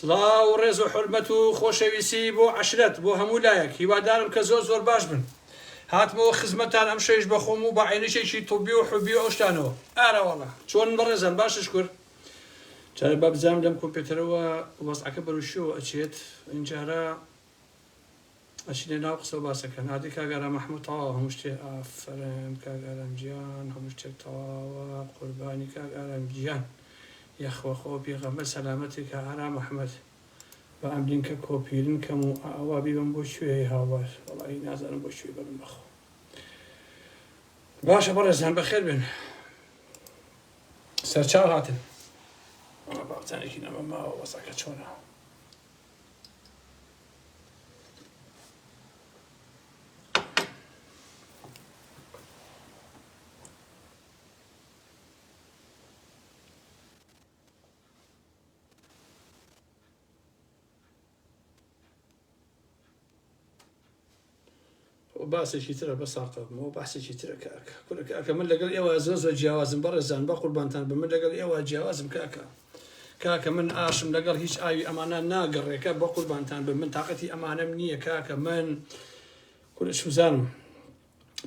سڵاو و ڕێز و حورمەت و خۆشەویستی بۆ عەشرەت بۆ هەموو لایەک هیوادارم کە زۆر زۆر باش بن هاتمەوە خزمەتتان ئەمشەویش بە خۆم و بە عەینەکێکی طبی و حوبی و ئەو شتانەوە ئارەوەڵا چۆنن بەڕێزان باشن شکور جارێ با بزانم لەم کۆمپیوتەرەوە وەزعەکە بەرەو شوێوە ئەچێت ئینجارە ئەچینە ناو قسە و باسەکان ئادی کاک ئارام ئەحمەد تەواوە هەموو شتێ ئافەرم کاک ئارام گیان هەموو شتێک تەواوە قوربانی کاک ئارام گیان یەخوا خۆ پێغەمبەر سەلامەتی کا ئارام ئەحمەد با ئەم لینکە کۆپیرن کەم و ئاوا بیبەم بۆ کوێ هەی هاوار وەڵاهی نازانم بۆ کوێ بەرم بەخۆ باشە بەڕێزان بەخێر بێن سەرچاو هاتن باوچانێکی نەمە ماوە وەزعەکە چۆنە باسێکی ترە بە ساقەبمەوە باسێکی ترە کاکە کورە کاکە من لەگەڵ ئێوە زۆر زۆر جیاوازم بەڕێزان بە قوربانتان بە من لەگەڵ ئێوە جیاوازم کاکە کاکە من ئاشم لەگەڵ هیچ ئاوی ئەمانە ناگەڕێکە بە قوربانتان بم من تاقەتی ئەمانەم نییە کاکە من کورە سوزانم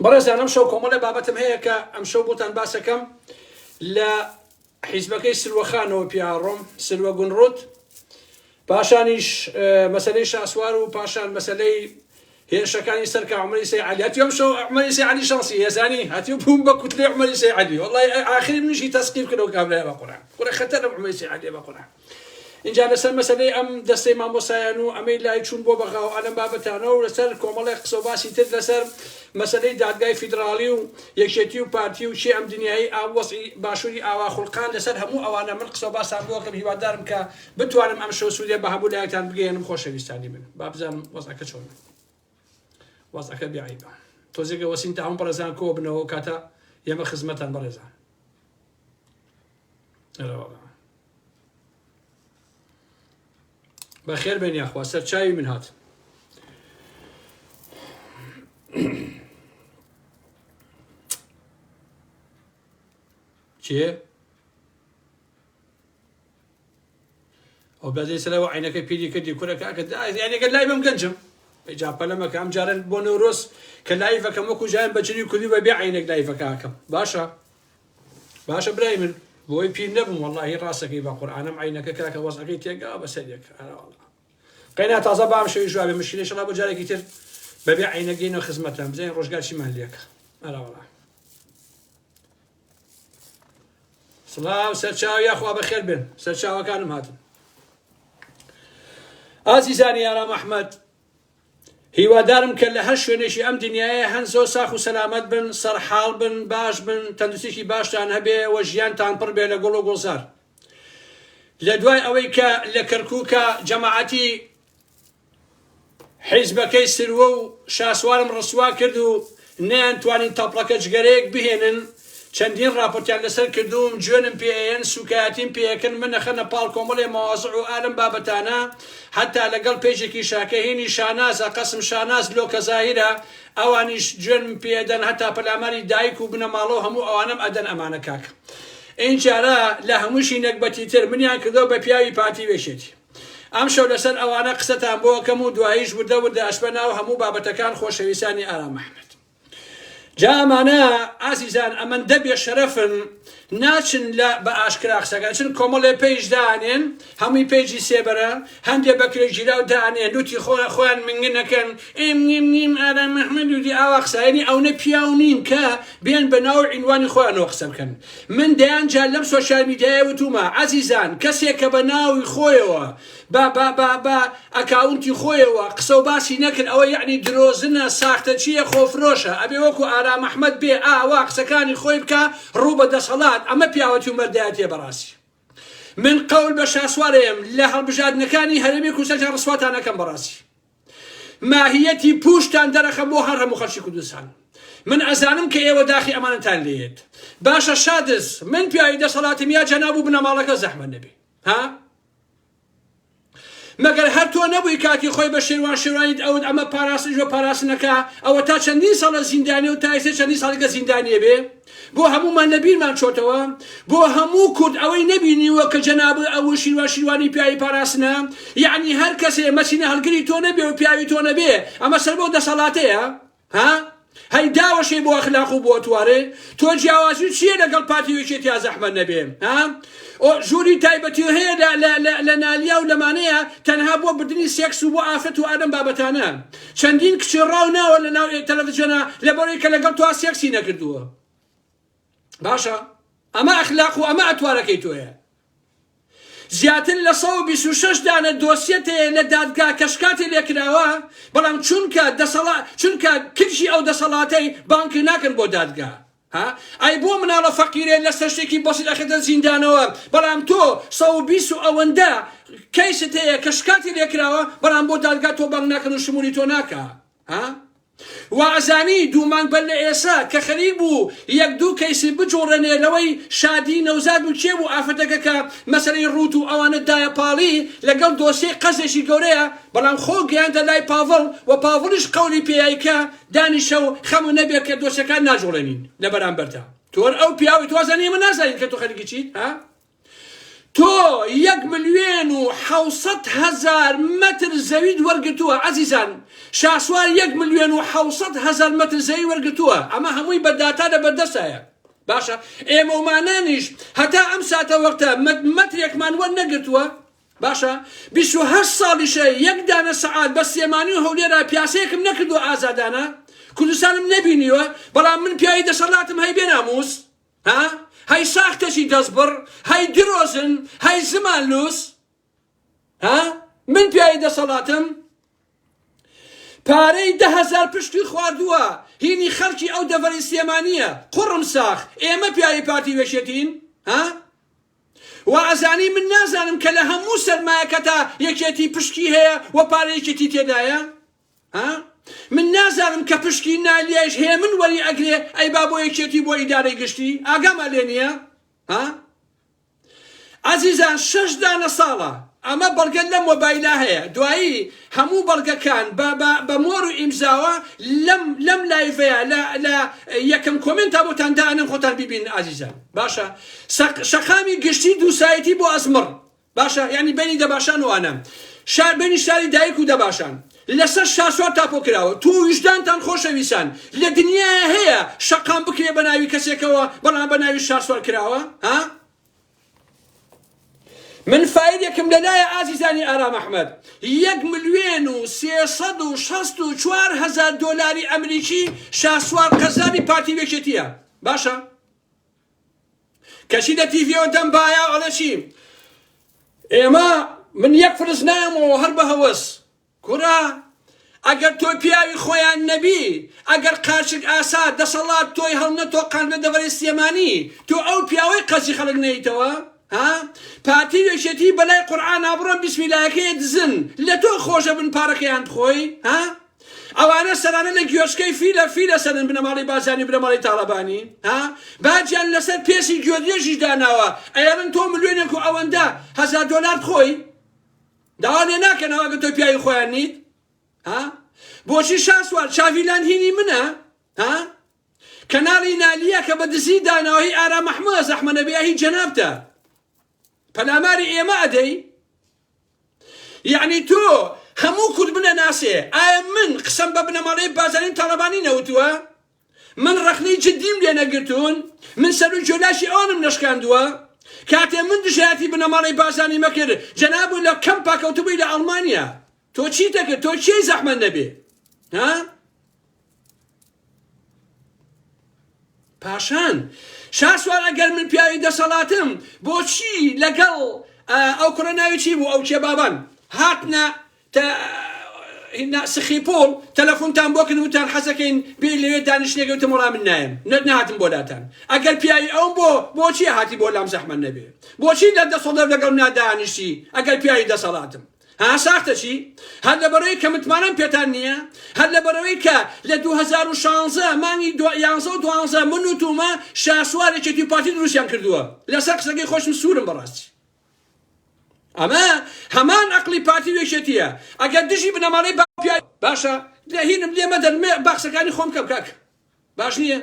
بەڕێزان ئەم شەو کۆمەڵێ بابەتم هەیە کە ئەم شەو بۆتان باسەکەم لە حیزبەکەی سروەخانەوە پیاڕۆم سروە گونڕوت پاشانیش مەسلەی شاسوار و پاشان مەسلەی هێرشەکانی سەر کا عومەری سەی عەلی هەتیو ئەمشەو عومەری سەی عەلی شانسی هێزانی هەتیو بووم بە کوتلەی عومەری سەی عەلی وەڵای ئاخری منیشی تەسقیف کردەوە کابرای بە قورئان کورە خەتەرم عومەری سەی عەلی بە قورئان اینجا لەسەر مەسەلەی ئەم دەستەی مامۆسایان و ئەمەی لای چوون بۆ بەغا و ئەلەم بابەتانە و لەسەر کۆمەڵێک قسە و باسی تر لەسەر مەسەلەی دادگای فیدراڵی و یەکێتی و پارتی و چی ئەم دنیایی ئاو وەزعی باشووری ئاوا خوڵقان لەسەر هەموو ئەوانە من قسە و باسان بۆ ئەکەم هیوادارم کە بتوانم ئەمشەو سوودێ بە هەموو لایەکتان بگەیەنم خۆشەویستانی من با بزانم وەزعەکە چۆنە وەزعەکە بێ عەیبە تۆزێکە وەسین تا هەموو بەڕێزان کۆ بنەوە کاتە ئێمە خزمەتان بەڕێزان بەخێر بێن یاخوا سەرچاوی من هات چێ؟ ئەو بەزەی سەرەوە عینەکە پیری کردی کورە کاکە یانەکە لای بم گەنجم جا پەلەمەکە ئەم جارە بۆ نەورۆز کە لایڤەکەم وەکو جایان بە جلی کوردی بە بێ عینەک لایڤەکەکەم باشە باشە برای من بۆی پیر نەبووم وەڵاهی ڕاستەکەی بە قورئانم عینەکە کاکە وەزعەکەی تێگا بەسەر یەک قەینا تازە بام شەوی ژوابێ مشکلەی شەڵا بۆ جارێکی تر بەبێ عینەگەینەوە خزمەتان بزانین ڕۆژگار چیمان لێکە ئەرا وەڵا سڵاو سەرچاو یاخوا بەخێر بێن سەرچاوەکانم هاتن ئازیزانی ئارام ئەحمەد هیوادارم کە لە هەر شوێنێکی ئەم دنیاە هەن زۆر ساخ و سەلامەت بن سەرحاڵ بن باش بن تەندروستێکی باشتان هەبێ و ژیانتان پڕ بێ لە گوڵ و گوڵزار لە دوای ئەوەی کە لە کەرکووکە جەماعەتی حیزبەکەی سروە و شاسوارم ڕسوا کرد و نەیانتوانی تەپڵەکە جگەرەیەک بهێنن، چەندین ڕاپۆرتیان لەسەر کردووم، جوێنم پێ ئەیەن، سوکایەتیم پێ ئەکەن، من ئەخەنە پاڵ کۆمەڵێ مەوازع و ئالەم بابەتانە، حەتا لەگەڵ پەیجێکیشا کە هینی شانازە، قەسم شاناز لۆکە زاهیرە، ئەوانیش جوێنم پێ ئەدەن، هەتا پەلاماری دایک و بنەماڵە و هەموو ئەوانەم ئەدەن ئەمانە کاکە ئینجارە لە هەمووشی نەگبەتیتر منیان کردەوە بە پیاوی پارتی و یەکێتی. ئەمشەو لەسەر ئەوانە قسەتان بۆ ئەکەم و دواییش وردە وردە ئەچمە ناو هەموو بابەتەکان خۆشەویستانی ئارام ئەحمەد جا ئەمانە ئازیزان ئەمەندە بێ شەرەفن ناچن لە بە ئاشکرا قسەکەن چن کۆمەڵێ page دانێن هەمووی page ی سێبەرە هەندێ بەکرێ گیراو دانێن لوتی خۆ خۆیان منگنەکەن ئێم نیم نیم ئارام ئەحمەد و دی ئاوا قسایانی ئەونە پیاو نین کە بێن بە ناو عینوانی خۆیانەوە قسە بکەن من دەیان جار لەم سۆشیال میدیایە وتومە عەزیزان کەسێک کە بە ناوی خۆیەوە بە بە بە بە ئەکاونتی خۆیەوە قسە و باسی نەکرد ئەوە یەعنی درۆزنە ساختەچییە خۆفرۆشە ئەبێ وەکو ئارام ئەحمەد بێ ئاوا قسەکانی خۆی بکا ڕوو بە دەسەڵات ئەمە پیاوەتی و مەردایەتیە بەڕاستی من قەول بە شاسوارەیەم لە هەڵبژاردنەکانی هەرێمی کوردستان ڕسواتان ئەکەم بەڕاستی ماهیەتی پوشتان دەرەخەم بۆ هەر هەموو خەڵکی کوردستان من ئەزانم کە ئێوە داخی ئەمانەتان لێیەت باشە شادز من پیاوی دەسەڵاتم یا جەناب و بنەماڵەکە زەحمەت نەبێ ها مەگەر هەر تۆ نەبووی کاتی خۆی بە شێروان شێروانیت ئەوت ئەمە پاراستنیش بە پاراستنەکە ئەوە تا چەندین ساڵە زیندانی و تا ئێستا چەندین ساڵێکە زیندانیە بێ؟ بۆ هەموومان لە بیرمان چۆتەوە؟ بۆ هەموو کورد ئەوەی نەبینیوە کە جەنابی ئەو شیروان شیروانی پیاوی پاراستنە؟ یەعنی هەر کەسێ مەچینە هەڵگری تۆ نەبێ و پیاوی تۆ نەبێ ئەمە سەر بەو دەسەڵاتەیە؟ ها؟ هەی داوەشێی بۆ ئەخلاق و بۆ توارێ تۆ جیاوازی چییە لەگەڵ پارتی و یەکێتیا زەحمەت نەبێ ها؟ ئۆ ژووری تایبەتی هەیە لە لە لە لە نالیا و لەمانەیە تەنها بۆ بردنی سێکس و بۆ ئافرەت و ئەم بابەتانە چەندین کچی ڕاو ناوە لە ناو تەلەڤزیۆنا لەبەرەوەی کە لەگەڵ تۆ سێکسی نەکردووە باشە ئەمە ئەخلاق و ئەمە ئەتوارەکەی تۆیە زیاتر لە 126 دانە دۆسیەت هەیە لە دادگا کە شکاتی لێکراوە بەڵام چونکە دەسەڵات چونکە کلکی ئەو دەسەڵاتەی بانکی ناکەن بۆ دادگا ها ئەی بۆ مناڵە فەقیرێ لەسەر شتێکی بەسیت ئەخرێتە زیندانەوە بەڵام تۆ 120 و ئەوەندە کەیست هەیە کە شکاتی لێکراوە بەڵام بۆ دادگا تۆ بانگ ناکەن و شمولی تۆ ناکا ها وا ئەزانی دوو مانگ بەر لە ئێسە کە خەریک بوو یەک دوو کەیسی بجوڕێنێ لەوەی شادی نەوزاد بوو کێ بوو ئافرەتەکە کە مەسەلەی ڕووت و ئەوانە دایە پاڵی لەگەڵ دۆسیەی قەزێکی گەورەیە بەڵام خۆ گەیاندە لای پاڤڵ و پاڤڵیش قەولی پێیای کە دانیشە و خەمو نەبێ کە دۆسیەکان ناجوڵێنین لە بەرامبەرتا تۆ ئەو پیاوی تۆ ئەزانی ئێمە نازانین کە تۆ خەریکی چیت ها تۆ یەک ملیۆن و حەوسەد هەزار مەتر زەویت وەرگرتووە عەزیزان شاسوار یەک ملیۆن و حەوسەد هەزار مەتر زەوی وەرگرتووە ئەمە هەمووی بە داتا لە بەردەستایە باشە ئێمەومانانیش هەتا ئەم ساتە وەختە مەترێکمان وەرنەگرتووە باشە 28 ساڵیشە یەک دانە سەعات بە سلێمانی و هەولێرا پیاسەیەکم نەکردووە ئازادانە کوردستانم نەبینیوە بەڵام من پیاوی دەسەڵاتم هەی بێناموس ها هەی ساختەچی دەستبڕ هەی درۆزن هەی زمان لوس ها من پیاوی دەسەڵاتم پارەی 10هزار پشکی خواردووە هینی خەڵکی ئەو دەڤەری سلێمانیە قوڕم ساخ ئێمە پیاوی پارتی وێشێتین ها وا ئەزانی من نازانم کە لە هەموو سەرمایەکەتا یەکێتی پشکی هەیە و پارە یەکێتی تێدایە ها من نازانم کە پشکی نالیایش هێمن وەری ئەگرێ ئەی با بۆ یەکێتی بۆ ئیدارەی گشتی ئاگامان لێ نییە ها ئازیزان شەش دانە ساڵە ئەمە بەڵگە لەم مۆبایلە هەیە دوایی هەموو بەڵگەکان بە بە بە مۆر و ئیمزاوە لەم لەم live ەیە لە لە یەکەم comment ا بۆتان دانم خۆتان بیبین ئازیزان باشە شەقامی گشتی دووسایتی بۆ ئەزمڕ باشە یانی بەینی دەباشان و ئەنە شار بەینی شاری دایک و دەباشان لەسەر شاسوار تاپۆ کراوە تۆ ویژدانتان خۆشەویسان لە دنیایا هەیە شەقام بکرێ بە ناوی کەسێکەوە بەڵام بە ناوی شاسوار کراوە ها من فایلێکم لەلایە ئازیزانی ئارام ئەحمەد یەک ملیۆن و 364 هەزار دۆلاری ئەمریکی شاسوار قەزانی پارتی وێکێتیە باشە کەچی لە تیڤیەوە دەم بایە ئەڵێ چی ئێمە من یەک فرس نایەمەوە هەر بە هەوەس کورە ئەگەر تۆ پیاوی خۆیان نەبی ئەگەر قارچک ئاسا دەسەڵات تۆی هەڵنەتۆقاند لە دەڤەری سلێمانی تۆ ئەو پیاوەی قەرزی خەڵک نەیتەوە ها پارتی و یەکێتی بەلای قورعانا بڕۆن بیسمیلایەکەیە دزن لە تۆ خۆشە بن پارەکەیان بخۆی ها ئەوانە سەرانە لە گوێچکەی فیلە فیلە سەرن بنەماڵەی بارزانی و بنەماڵەی تاڵەبانی ها باجیان لەسەر پێسی گوێدرێژیش داناوە ئەیەڵن تۆ ملیۆنێک و ئەوەندە هەزار دۆلار بخۆی داوا لێ ناکەنەوە ئەگەر تۆ پیاوی خۆیان نیت ها بۆچی شاسوار چاڤیلاند هینی منە ها کەناڵی نالیە کە بە دزی داناوە هی ئارام ئەحمە زەحمە نەبێ هی جەنابتە پەلاماری ئێمە ئەدەی یەعنی تۆ هەموو کورد بنەناسێ ئایا من قسەم بە بنەماڵەی بارزانی و تاڵەبانی نەوتووە؟ من ڕەخنەی جدیم لێ نەگرتوون؟ من سەر و گوێلاشی ئەوانم نەشکاندووە؟ کاتێ من دژایەتی بنەماڵەی بارزانی مەکرد جەنابو لە کەمپا کەوتبووی لە ئەڵمانیا تۆ چیتە کرد تۆ کێی زەحمەت نەبێ ها؟ پاشان شاسوار ئەگەر من پیاوی دەسەڵاتم بۆچی لەگەڵ ئەو کوڕە ناوی چی بوو ئەو کێ بابان هاتنە سخیپۆڵ تەلەفۆنتان بۆ کردن وتان حەزەکەین بێ لەوێ دانیشتنێک وتم وەڵا من نایم نەت نەهاتم بۆ لاتان ئەگەر پیاوی ئەوم بۆ بۆچی هاتی بۆ لام زەحمەت نەبێ بۆچی لە دەسەڵات لەگەڵ نادانیشتی ئەگەر پیاوی دەسەڵاتم ها ساختە چی؟ هەر لەبەرئەوەی کە متمانەم پێتان نییە؟ هەر لەبەرئەوەی کە لە 2016 مانگی یانزە و دوانزە من و تومە شاسوار یەکێتی و پارتی دروستیان کردووە لەسەر قسەکەی خۆشم سوورم بەڕاستی ئەمە هەمان ئەقلی پارتی و یەکێتیە ئەگەر دژی بنەماڵەی باپیا باشە لە هینم لێ مەدەن با قسەکانی خۆم کەم کاک باش نییە؟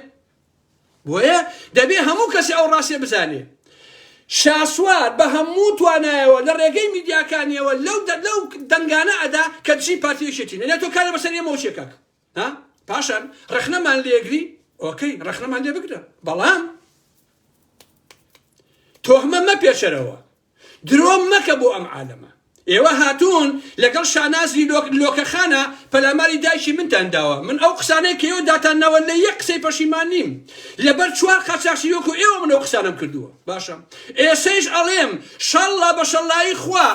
بۆیە دەبێ هەموو کەسێ ئەو ڕاستیە بزانێ. شاسوار بە هەموو توانایەوە لە ڕێگەی میدیاکانیەوە لەو لەو دەنگانە ئەدا کە دژی پارتی یەکێتین. ئەنێ تۆ کارە بەسەر ئێمەوە چیە کاک؟ ها؟ پاشان ڕەخنەمان لێگری okay ڕەخنەمان لێ بگرە بەڵام تۆهمە مەپێچەرەوە درۆ مەکە بۆ ئەم عالەمە. ئێوە هاتوون لەگەڵ شانازی لۆکەخانە پەلاماری دایکی منتان داوە. من ئەو قسانەی کە ئێوە داتان ناوە لە یەک قسەی پەشیمان نیم. لەبەر چوار قاچاخچی وەکو ئێوە من ئەو قسانەم کردووە. باشە ئێسەیش ئەڵێم شەڵڵا بە شەڵڵایی خوا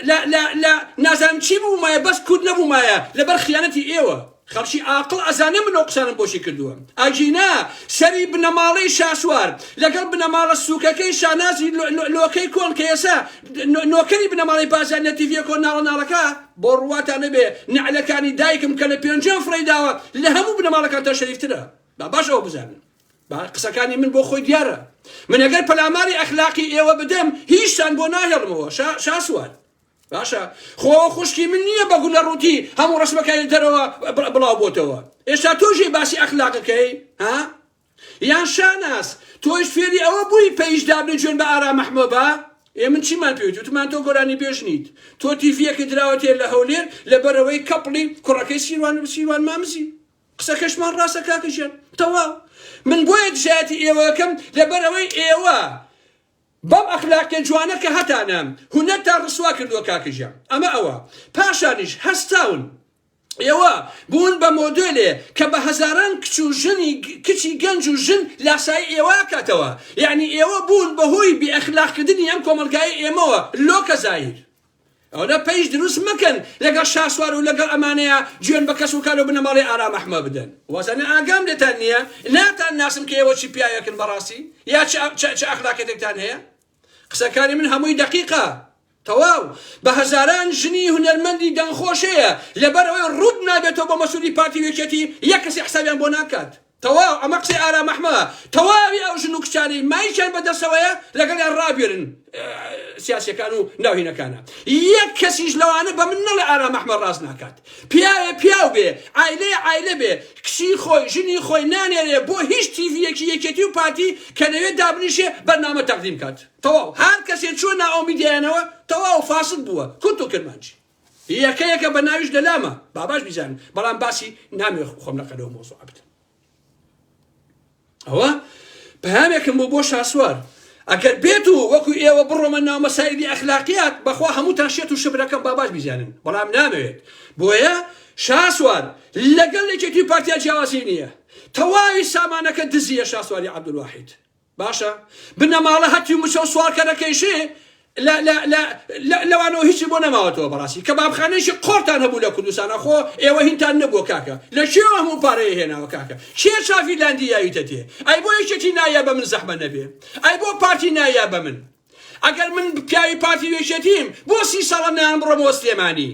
لە لە لە نازانم چی ببوومایە بەس کورد نەبوومایە لەبەر خیانەتی ئێوە. خەڵکی ئاقڵ ئەزانێ من ئەو قسانەم بۆچی کردووە ئەگینا سەری بنەماڵەی شاسوار لەگەڵ بنەماڵە سوکەکەی شانازی لۆکەی کۆن کە ئێسا نۆکەری بنەماڵەی بازیان لە تیڤیە کۆن ناڵە ناڵەکە بۆ ڕواتان نەبێ نەعلەکانی دایکم کە لە پێنجەم فڕێی داوە لە هەموو بنەماڵەکانتان شەریفترە با باش ئەوە بزانن با قسەکانی من بۆ خۆی دیارە من ئەگەر پەلاماری ئەخلاقی ئێوە بدەم هیچتان بۆ ناهێڵمەوە شاسوار باشە خۆ ئەوە خوشکی من نییە بە گولە ڕووتی هەموو ڕەسمەکانی دەرەوە بڵاو بۆتەوە ئێستا تۆ ژێ باسی ئەخلاقەکەی ها یان شاناز تۆش فێری ئەوە بووی page دابنێ جوێن بە ئارام ئەحمە بە ئێ من چیمان پێوت وتمان تۆ گۆرانی بێژ نیت تۆ تیڤیەکە دراوەتێ لە هەولێر لەبەرەوەی کەپڵی کوڕەکەی سیروان سیروان مامزی قسەکەشمان ڕاستە کاکە گیان تەواو من بۆیە دژایەتی ئێوەکەم لەبەرەوەی ئێوە بەم ئەخلاقیە جوانە کە هەتانە هونەرتان ڕسوا کردوە کاکە گیان ئەمە ئەوە پاشانیش هەستاون ئێوە بوون بە مۆدێلێ کە بە هەزاران کچ و ژنی کچی گەنج و ژن لاسایی ئێوە ئەکاتەوە یەعنی ئێوە بوون بەهۆی بێ ئەخلاق کردنی ئەم کۆمەڵگایەی ئێمەوە لۆکە زاهیر ئەوەنە page دروست مەکەن لەگەڵ شاسوار و لەگەڵ ئەمانەیا جوێن بە کەس و کار و بنەماڵەی ئارام ئەحمە بدەن وازانە ئاگام لێتان نییە ناتان ناسم کە ئێوە چی پیاوێکن بەڕاستی یا چ ئەخلاقێتێکتان هەیە قسەکانی من هەمووی دەقیقە تەواو بە هەزاران ژنی هونەرمەندی دەنگخۆش هەیە لەبەرئەوەی ڕووت نابێتەوە بۆ مەسولی پارتی و یەکێتی یەک کەسی حسابیان بۆ ناکات تەواو ئەمە قسەی ئارام ئەحمە تەواوی ئەو ژن و کچانەی مایکیان بەدەستەوەیە لەگەڵیان ڕابێرن سیاسیەکان و ناوهینەکانە یەک کەسیش لەوانە بە من نەڵێ ئارام ئەحمە ڕاست ناکات پیاوێ پیاو بێ عایلەیە عایلە بێ کچی خۆی ژنی خۆی نانێرێ بۆ هیچ تیڤیەکی یەکێتی و پارتی کە لەوێ دابنیشێ بەرنامە تەقدیم کات تەواو هەر کەسێ چووە ناو میدیایانەوە تەواو فاسد بووە کورت و کرمانجی یەکە یەکە بە ناویش لەلامە با باش بیزانن بەڵام باسی نامەوێ خۆم لە قەلەوە مۆزوعە بدەم ئەوە پەیامێکم بوو بۆ شاسوار ئەگەر بێت و وەکو ئێوە بڕۆمە ناو مەسایلی ئەخلاقیات بەخوا هەمووتان شێت و شبرەکەم با باش بیزانن بەڵام نامەوێت بۆیە شاسوار لەگەڵ یەکێتی پارتیا جیاوازی نییە تەواوی سامانەکە دزیە شاسواری عەبدولواحید باشە بنەماڵە هەتیو مچە و سواڵکەرەکەیشی لە لە لە لە لەوانەوە هیچی بۆ نەماوەتەوە بەڕاستی کەبابخانەیەکی قۆڕتان هەبوو لە کوردستانا خۆ ئێوە هینتان نەبووە کاکە لە کوێوە هەموو پارەیە هێناوە کاکە کێ چافی لاندی یاویتە تێ ئەی بۆ یەکێتی نایا بە من زەحمە نەبێ ئەی بۆ پارتی نایا بە من ئەگەر من پیاوی پارتی و یەکێتیم بۆ سی ساڵە نایان بڕۆمەوە سلێمانی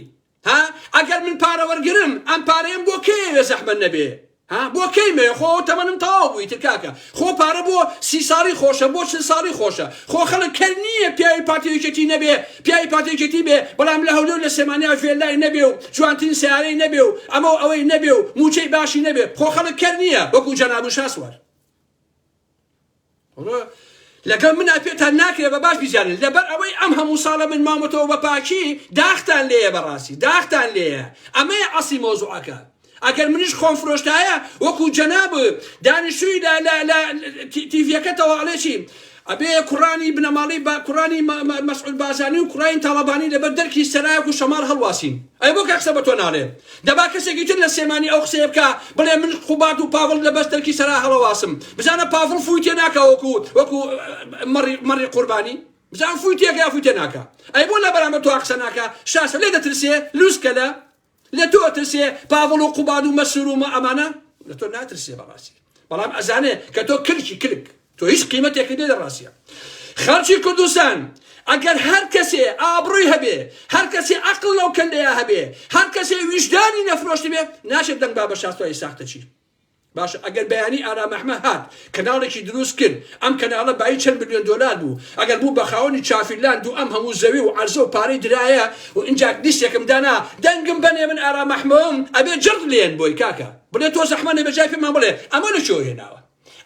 ها ئەگەر من پارە وەرگرم ئەم پارەیەم بۆ کێ ئەوێ زەحمەت نەبێ ها بۆ کەی مەوێ خۆ تەمەنم تەواو بوو ئیتر کاکە خۆ پارە بۆ سی ساڵی خۆشە بۆ چل ساڵی خۆشە خۆ خەڵک کەر نییە پیاوی پارتی یەکێتی نەبێ پیاوی پارتی یەکێتی بێ بەڵام لە هەولێر و لە سلێمانیا ڤێلای نەبێ و جوانترین سەیارەی نەبێ و ئەمە و ئەوەی نەبێ و مووچەی باشی نەبێ خۆ خەڵک کەر نییە وەکو جەناب و شاسوار لەگەڵ منا پێتان ناکرێ بە باش بیزانن لەبەر ئەوەی ئەم هەموو ساڵە من ماومەتەوە بە پاکی داختان لێیە بەڕاستی داختان لێیە ئەمەیە ئەسی مۆزوعەکە ئەگەر منیش خۆم فرۆشتایە وەکو جەناب دانیشتووی لە لە لە تیڤیەکەتەوە ئەڵێ چی ئەبێ کوڕانی بنەماڵەی با کوڕانی مەسعود بازانی و کوڕانی تاڵەبانی لەبەر دەرکی سەرایەک و شەماڵ هەڵواسین ئەی بۆ کە قسە بە تۆ ناڵێ دەبا کەسێکی تر لە سلێمانی ئەو قسەیە بکا بڵێ من قوباد و پاڤڵ لە بەس دەرکی سەرا هەڵەواسم بزانە پاڤڵ فووی تێ ناکا وەکو وەکو مەڕی مەڕی قوربانی بزان فووی تێکا یا فووی تێ ناکا ئەی بۆ لە بەرامبەر تۆ قسە ناکا شاسە لێ دەترسێ لوسکەلە لە تۆ ئەترسێ پاڤڵ و قوباد و مەسرور و ئەمانە لە تۆ ناترسێ بەڕاستی بەڵام ئەزانێ کە تۆ کلکی کلک تۆ هیچ قیمەتێکت نیە لە ڕاستیا خەڵکی کوردستان ئەگەر هەر کەسێ ئابڕووی هەبێ هەر کەسێ ئەقڵ لەو کەلەیە هەبێ هەر کەسێ ویژدانی نەفرۆشتبێ ناچێت دەنگ با بە شاستوای ساختەچی باشە ئەگەر بەیانی ئارام ئەحمە هات کەناڵێکی دروست کرد ئەم کەناڵە بایی چەند ملیۆن دۆلار بوو ئەگەر بوو بە خاوەنی چافیرلاند و ئەم هەموو زەوی و عەرزە و پارەی درایە و ئینجا لیستێکم دانا دەنگم بەنێ من ئارام ئەحمەم ئەبێ جڕ لێن بۆی کاکە بڵێ تۆ زەحمە نەبێ جای پێمان بڵێ ئەمە لە کوێوە هێناوە.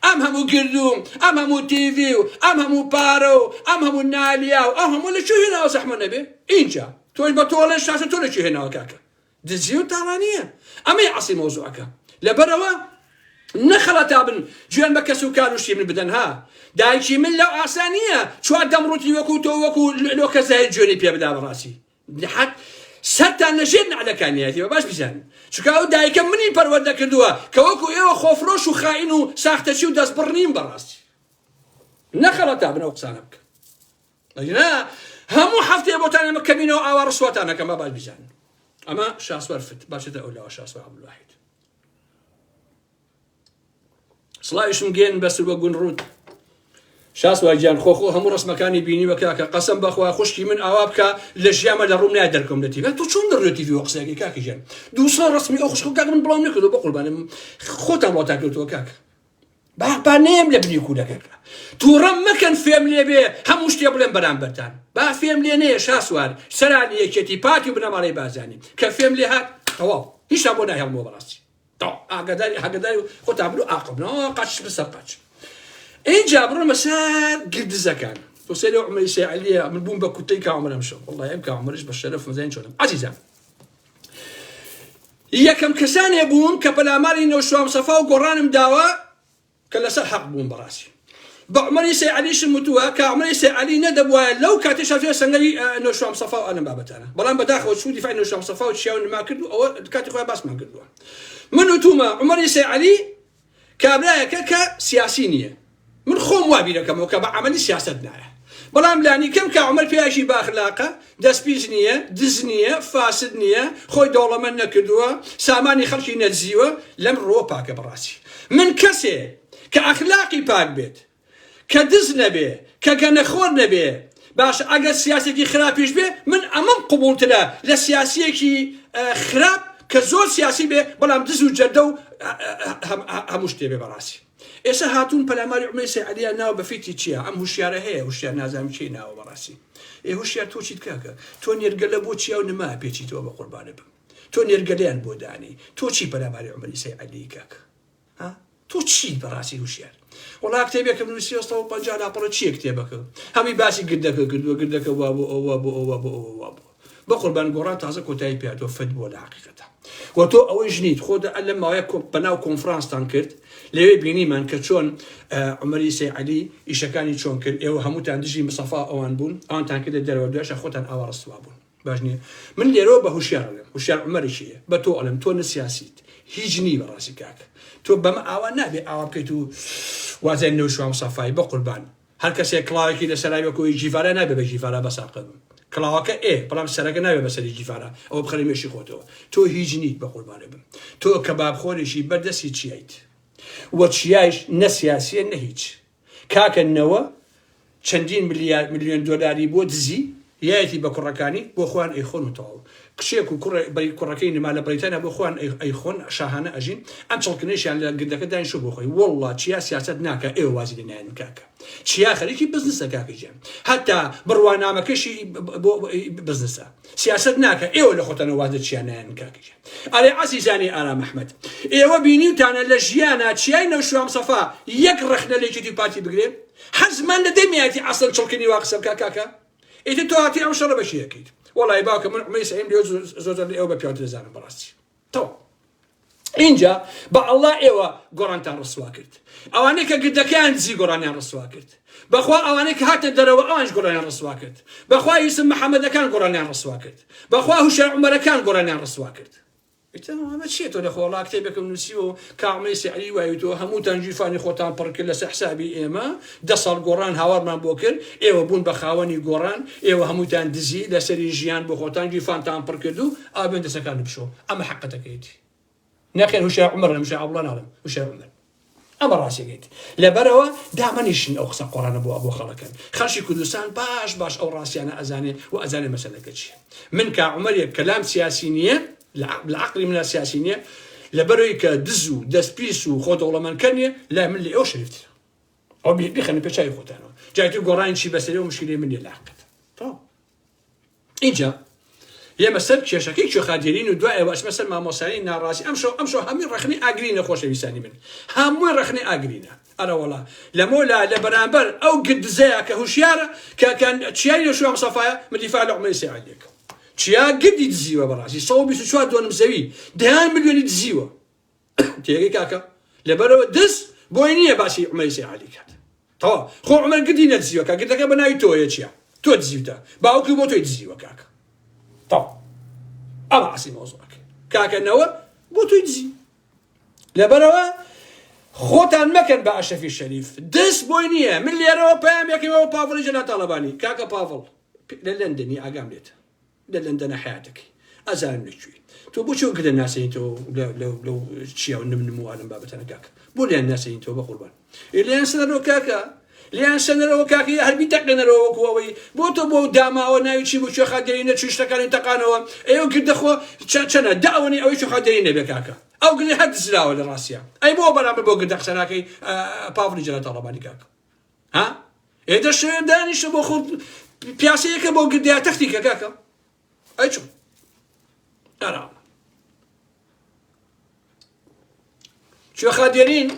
ئەم هەموو گرد و ئەم هەموو تیڤی و ئەم هەموو پارە و ئەم هەموو نالیا و ئەم هەموو لە کوێ هێناوە زەحمە نەبێ؟ ئینجا تۆش بە تۆ ئەڵێن شاشە تۆ لە کوێ هێناوە کاکە؟ دزی و تاڵانییە. ئەمەیە ئەسڵی مەوزوعەکە. لەبەرئەوە نەخەڵەتابن جوێن بە کەس و کار و شتی من بدەن ها. دایکی من لەو ئاسا نییە چوار دەمڕووتی وەکو تۆ وەکو لۆکە زاهیر جوێنی پێ بدا بەڕاستی حەق سەرتان لە ژێر نەعلەکانیەتی بە باش بیزانن چونکە ئەو دایکە منی پەروەردە کردووە کە وەکو ئێوە خۆفرۆش و خائین و ساختەچی و دەستبڕ نیم بەڕاستی نەخەڵەتابن ئەو قسانە بکەن. ئەگینا هەموو هەفتەیە بۆتان ئێمە کەمینەوە ئاوا ڕسواتان ئەکەم با باش بیزانن ئەمە شاسوار فت باشێتە ئەو لاوە شاسوار عەبدولواحید سڵاویشم گێن بەسر بە گون ڕوت شاسوار گیان خۆ خۆ هەموو ڕسمەکانی بینیوە کاکە قەسەم بەخوا خوشکی من ئاوا بکە لە ژیامە لە ڕوم نایە دەرکەم لە تیڤ تۆ چۆن دەڕوێ تیڤی وە قسەکەی کاکە گیان دوو ساڵ ڕسمی ئەو خوشکە کاکە من بڵاو نەکردەوە بە قوربانم خۆتان بڵاوتان کردەوە کاکە با با نەیەم لە بنی کوولەکەکە تووڕەم مەکەن فێم لێ بێ هەموو شتێ بڵێم بەرامبەرتان با فێم لێ نەیە شاسوار سەرانی یەکێتی پارتی و بنەماڵەی بارزانی کە فێم لێ هات تەواو هیچتان بۆ ناهێڵمەوە بەڕاستی تەواو ئاگاداری ئاگاداری خۆتان بن و ئاقڵ بن ئەوە قاچ بسەر قاچ ئینجا بڕۆمە سەر گردزەکان تۆ سەیری ئەو عومەری سەیعەلیە من بووم بە کوتەی کاومەر ئەمشەو وەڵڵاهی ئەم کاومەرش بە شەرەف مەزانین چۆنم عەزیزان یەکەم کەسانێ بووم کە پەلاماری نەوشوام سەفا و گۆڕانم داوە کە لەسەر حەق بووم بەڕاستی بە عومەری سەی عەلیشم وتووە کە عومەری سەی عەلی نەدەبوایە لەو کاتێشا چوە سەنگەری نەوشوام سەفا و ئەلەم بابەتانە بەڵام بەداخەوە چوو دیفاعی نەوشوام سەفا و چیا و نما کرد و ئەوە کاتی خۆیان باسمان کردووە من وتومە عومەری سەی عەلی کابرایەکە کە سیاسی نییە. من خۆم وا بیرەکەمەوە کە بە عەمەلی سیاسەت نایە. بەڵام لانیکەم کا عومەر پیاوێکی بە ئەخلاقە، دەستپیس نییە، دز نییە، فاسد نییە، خۆی دەوڵەمەند نەکردووە، سامانی خەڵکی نەدزیوە، لەم ڕووە پاکە بەڕاستی. من کەسێ کە ئەخلاقی پاک بێت، کە دز نەبێ، کە گەنەخۆر نەبێ، باشە ئەگەر سیاسێکی خراپیش بێ من ئەمەم قبوڵترە لە سیاسیەکی خراپ کە زۆر سیاسی بێ بەڵام دز و جەردە و هەموو شتێ بێ بەڕاستی ئێستا هاتوون پەلاماری عومەری سەید عەلیان ناوە بە فیتی چییە ئەم هوشیارە هەیە هوشیار نازانم کێی ناوە بەڕاستی ئێ هوشیار تۆ چیت کاکە تۆ نێرگەلە بۆ چیا و نما پێچیتەوە بە قوربانە بم تۆ نێرگەلەیان بۆ دانی تۆ چی پەلاماری عومەری سەید عەلی کاکە ها تۆ چیت بەڕاستی هوشیار وەڵا کتێبێکم نووسیوە 150 لاپەڕە چییە کتێبەکە هەمووی باسی گردەکە کردووە گردەکە وا بۆ ئەوە بۆ ئەوە بۆ ئەوە وا بۆ بەقوربان گۆڕان تازە کۆتایی پێاتەوە فت بووە لە حقیقەتە و تۆ ئەوەی ژنیت خۆ لە ماوەیە بەناو کۆنفرانستان کرد لەوێ بینیمان کە چۆن عمەری سەی عەلی ئیشەکانی چۆن کرد ئێوە هەمووتان دژی مسەفا ئەوان بوون ئەوانتان کردە دەرەوە دوایشە خۆتان ئاوا ڕسوا بوون باش نیە من لێرەوە بە هوشیار ئەڵێم هوشیار عومەرێکی هەیە بە تۆ ئەڵێم تۆ نە سیاسیت هیچ نی بەڕاستی کاک تۆ بەمە ئاوا نابێ ئاوا بکەیت و وازای نەوشوام سەفای بە قوربان هەر کەسێک کڵاوێکی لەسەرای وەکۆی جیڤارا نابێ بە جیڤارا بەساقە بم کڵاوەکە ئێ بەڵام سەرەکە نابێ بەسەری جیڤارا ئەوە بخەرە مێشی خۆتەوە تۆ هیچ نیت بە قوربانێ بم تۆ کەبابخۆرێکی بەردەستی چیایت وە چیایش نە سیاسیە نە هیچ کاکە نەوە چەندین ملیار ملیۆن دۆلاری بۆ دزی یایەتی بە کوڕەکانی بۆ خۆیان ئەیخۆن و تەواو کچێک و کوڕێ بەری کوڕەکەی نما لە بەریتانیا بۆ خۆیان ئەیخۆن شاهانە ئەژین ئەم چڵکنەیشیان لە گردەکە دانیشتوە بۆ خۆی وەڵڵا چیا سیاسەت ناکا ئێوە وازی لێ نایەنن کاکە چیا خەریکی بزنسە کاکە گیان هەتا بڕوانامەکەشی بۆ بزنسە سیاسەت ناکا ئێوە لە خۆتانەوە واز لە چیا نایەنن کاکە گیان ئەرێ عەزیزانی ئارام ئەحمەد ئێوە بینیوتانە لە ژیانا چیای نەوشیروان مستەفا یەک ڕەخنە لە یەکێتی و پارتی بگرێ؟ هەر زمان لە دەمیایەتی عەسڵەن چڵکنی وا قسە بکا کاکە ئیتر تۆ هاتی ئەم شەڕە بە کێ ئەکەیت وەڵای باوکە من عومەری سەعیم لێوە زۆر زۆر لە ئێوە بە پیاوتر دەزانم بەڕاستی تەواو ئینجا بە ئەڵڵا ئێوە گۆڕانتان ڕسوا کرد ئەوانەی کە گردەکەیان دزی گۆڕانیان ڕسوا کرد بەخوا ئەوانەی کە هاتنە دەرەوە ئەوانش گۆڕانیان ڕسوا کرد بەخوا یوسف محەممەدەکان گۆڕانیان ڕسوا کرد بەخوا هوشیار عومەرەکان گۆڕانیان ڕسوا کرد ئیتر ئەمە چییە تۆ لە خۆڵا کتێبێکم نووسیوە و کاعمەی سعری وای تۆ هەمووتان گیرفانی خۆتان پڕ کرد لەسەر حسابی ئێمە دە ساڵ گۆڕان هاوارمان بۆ کرد ئێوە بوون بە خاوەنی گۆڕان ئێوە هەمووتان دزی لەسەری ژیان بۆ خۆتان گیرفانتان پڕ کرد و ئاوێن دەسەکان بشۆ ئەمە حەقەتەکەیتی نەخێر هوشیار عومەر ئەڵێم هوشیار عەبدوڵا ناڵێم هوشیار عومەر ئەمە ڕاستیەکەیت لەبەرەوە دامەنیشن ئەو قسە قۆڕانە بۆ ئەبۆ خەڵەکەن خەڵکی کوردستان باش باش ئەو ڕاستیانە ئەزانێ و ئەزانێ مەسەلەکە چییە من کا عومەرێک کەلام سیاسی نییە لە عقلی منە سیاسی نییە لەبەرەوەی کە دز و دەستپیس و خۆ دەوڵەمەندکەر نییە لای من لە ئەو شەریفترە ئەو بیخەنە پێ چاوی خۆتانەوە جای تر گۆڕانی چی بەسەرێ و مشکلەی من نییە لە حقیقەت تەواو ئینجا. یەمە سەر کێشەکەی کوێخا دێرین و دوای ئەوە ئەچمە سەر مامۆستایانی ناڕازی ئەمشەو ئەمشەو هەمووی ڕەخنەی ئاگرینە خۆشەویستانی من هەمووی ڕەخنەی ئاگرینە ئەرەوەڵا لەمۆلا لە بەرامبەر ئەو گدزەیە کە هوشیارە کە کە چیای لە شوام سەفایە من دیفاع لە عومەری سەید عەلیەکەم چیا گردی دزیوە بەڕاستی 124 دۆنم زەوی دەیان ملیۆنی دزیوە تێگەی کاکە لەبەرەوە دز بۆی نییە باسی عومەری سەید عەلی کات تەواو خۆ عومەر گردی نەدزیوە کاکە گردەکە بە ناوی تۆیە چیا تۆ دزیوتە باوکی بۆ تۆی دزیوە کاکە تەواو ئەمە ئەسلی مەوزوعەکە کاکە نەوە بۆ تۆی دزی لەبەرەوە خۆتان مەکەن بە ئەشەفی شەریف دز بۆی نییە من لێرەوە پەیامێکەوە پاڤڵی جەلال تاڵەبانی کاکە پاڤڵ لە لەندەنی ئاگام لێتە لە لەندەنە حەیاتەکەی ئەزانم لە کوێی تۆ بۆچی ئەو گلە ناسێنیتەوە لەو چیا و نم نم و ئالم بابەتانە کاکە بۆ لێیان ناسێنیتەوە بە قوربان ئێ لێیان سەنەرەوە کاکە لێیان سەنەرەوە کاکە یا هەر بیتەقێنەرەوە وەکو ئەوەی بۆ تۆ بۆ داماوە ناوی چی بوو کوێخا دێرینە چوی شتەکانی تەقانەوە ئێوە گردە خۆ چەنە دە ئەوەنەی ئەوەی کوێخا دێرینە بێ کاکە ئەو گرێ هەر دزراوە لە ڕاستیا ئەی بۆ بەرامبەر بۆ گردە قسە ناکەی پاڤڵی جەلال تاڵەبانی کاکە ها ئێ دە شوێن دانیشە بۆ خۆت پیاسەیەکە بۆ گردیا تەختی کە کاکە ئەی چۆن ئارام کوێخا دێرین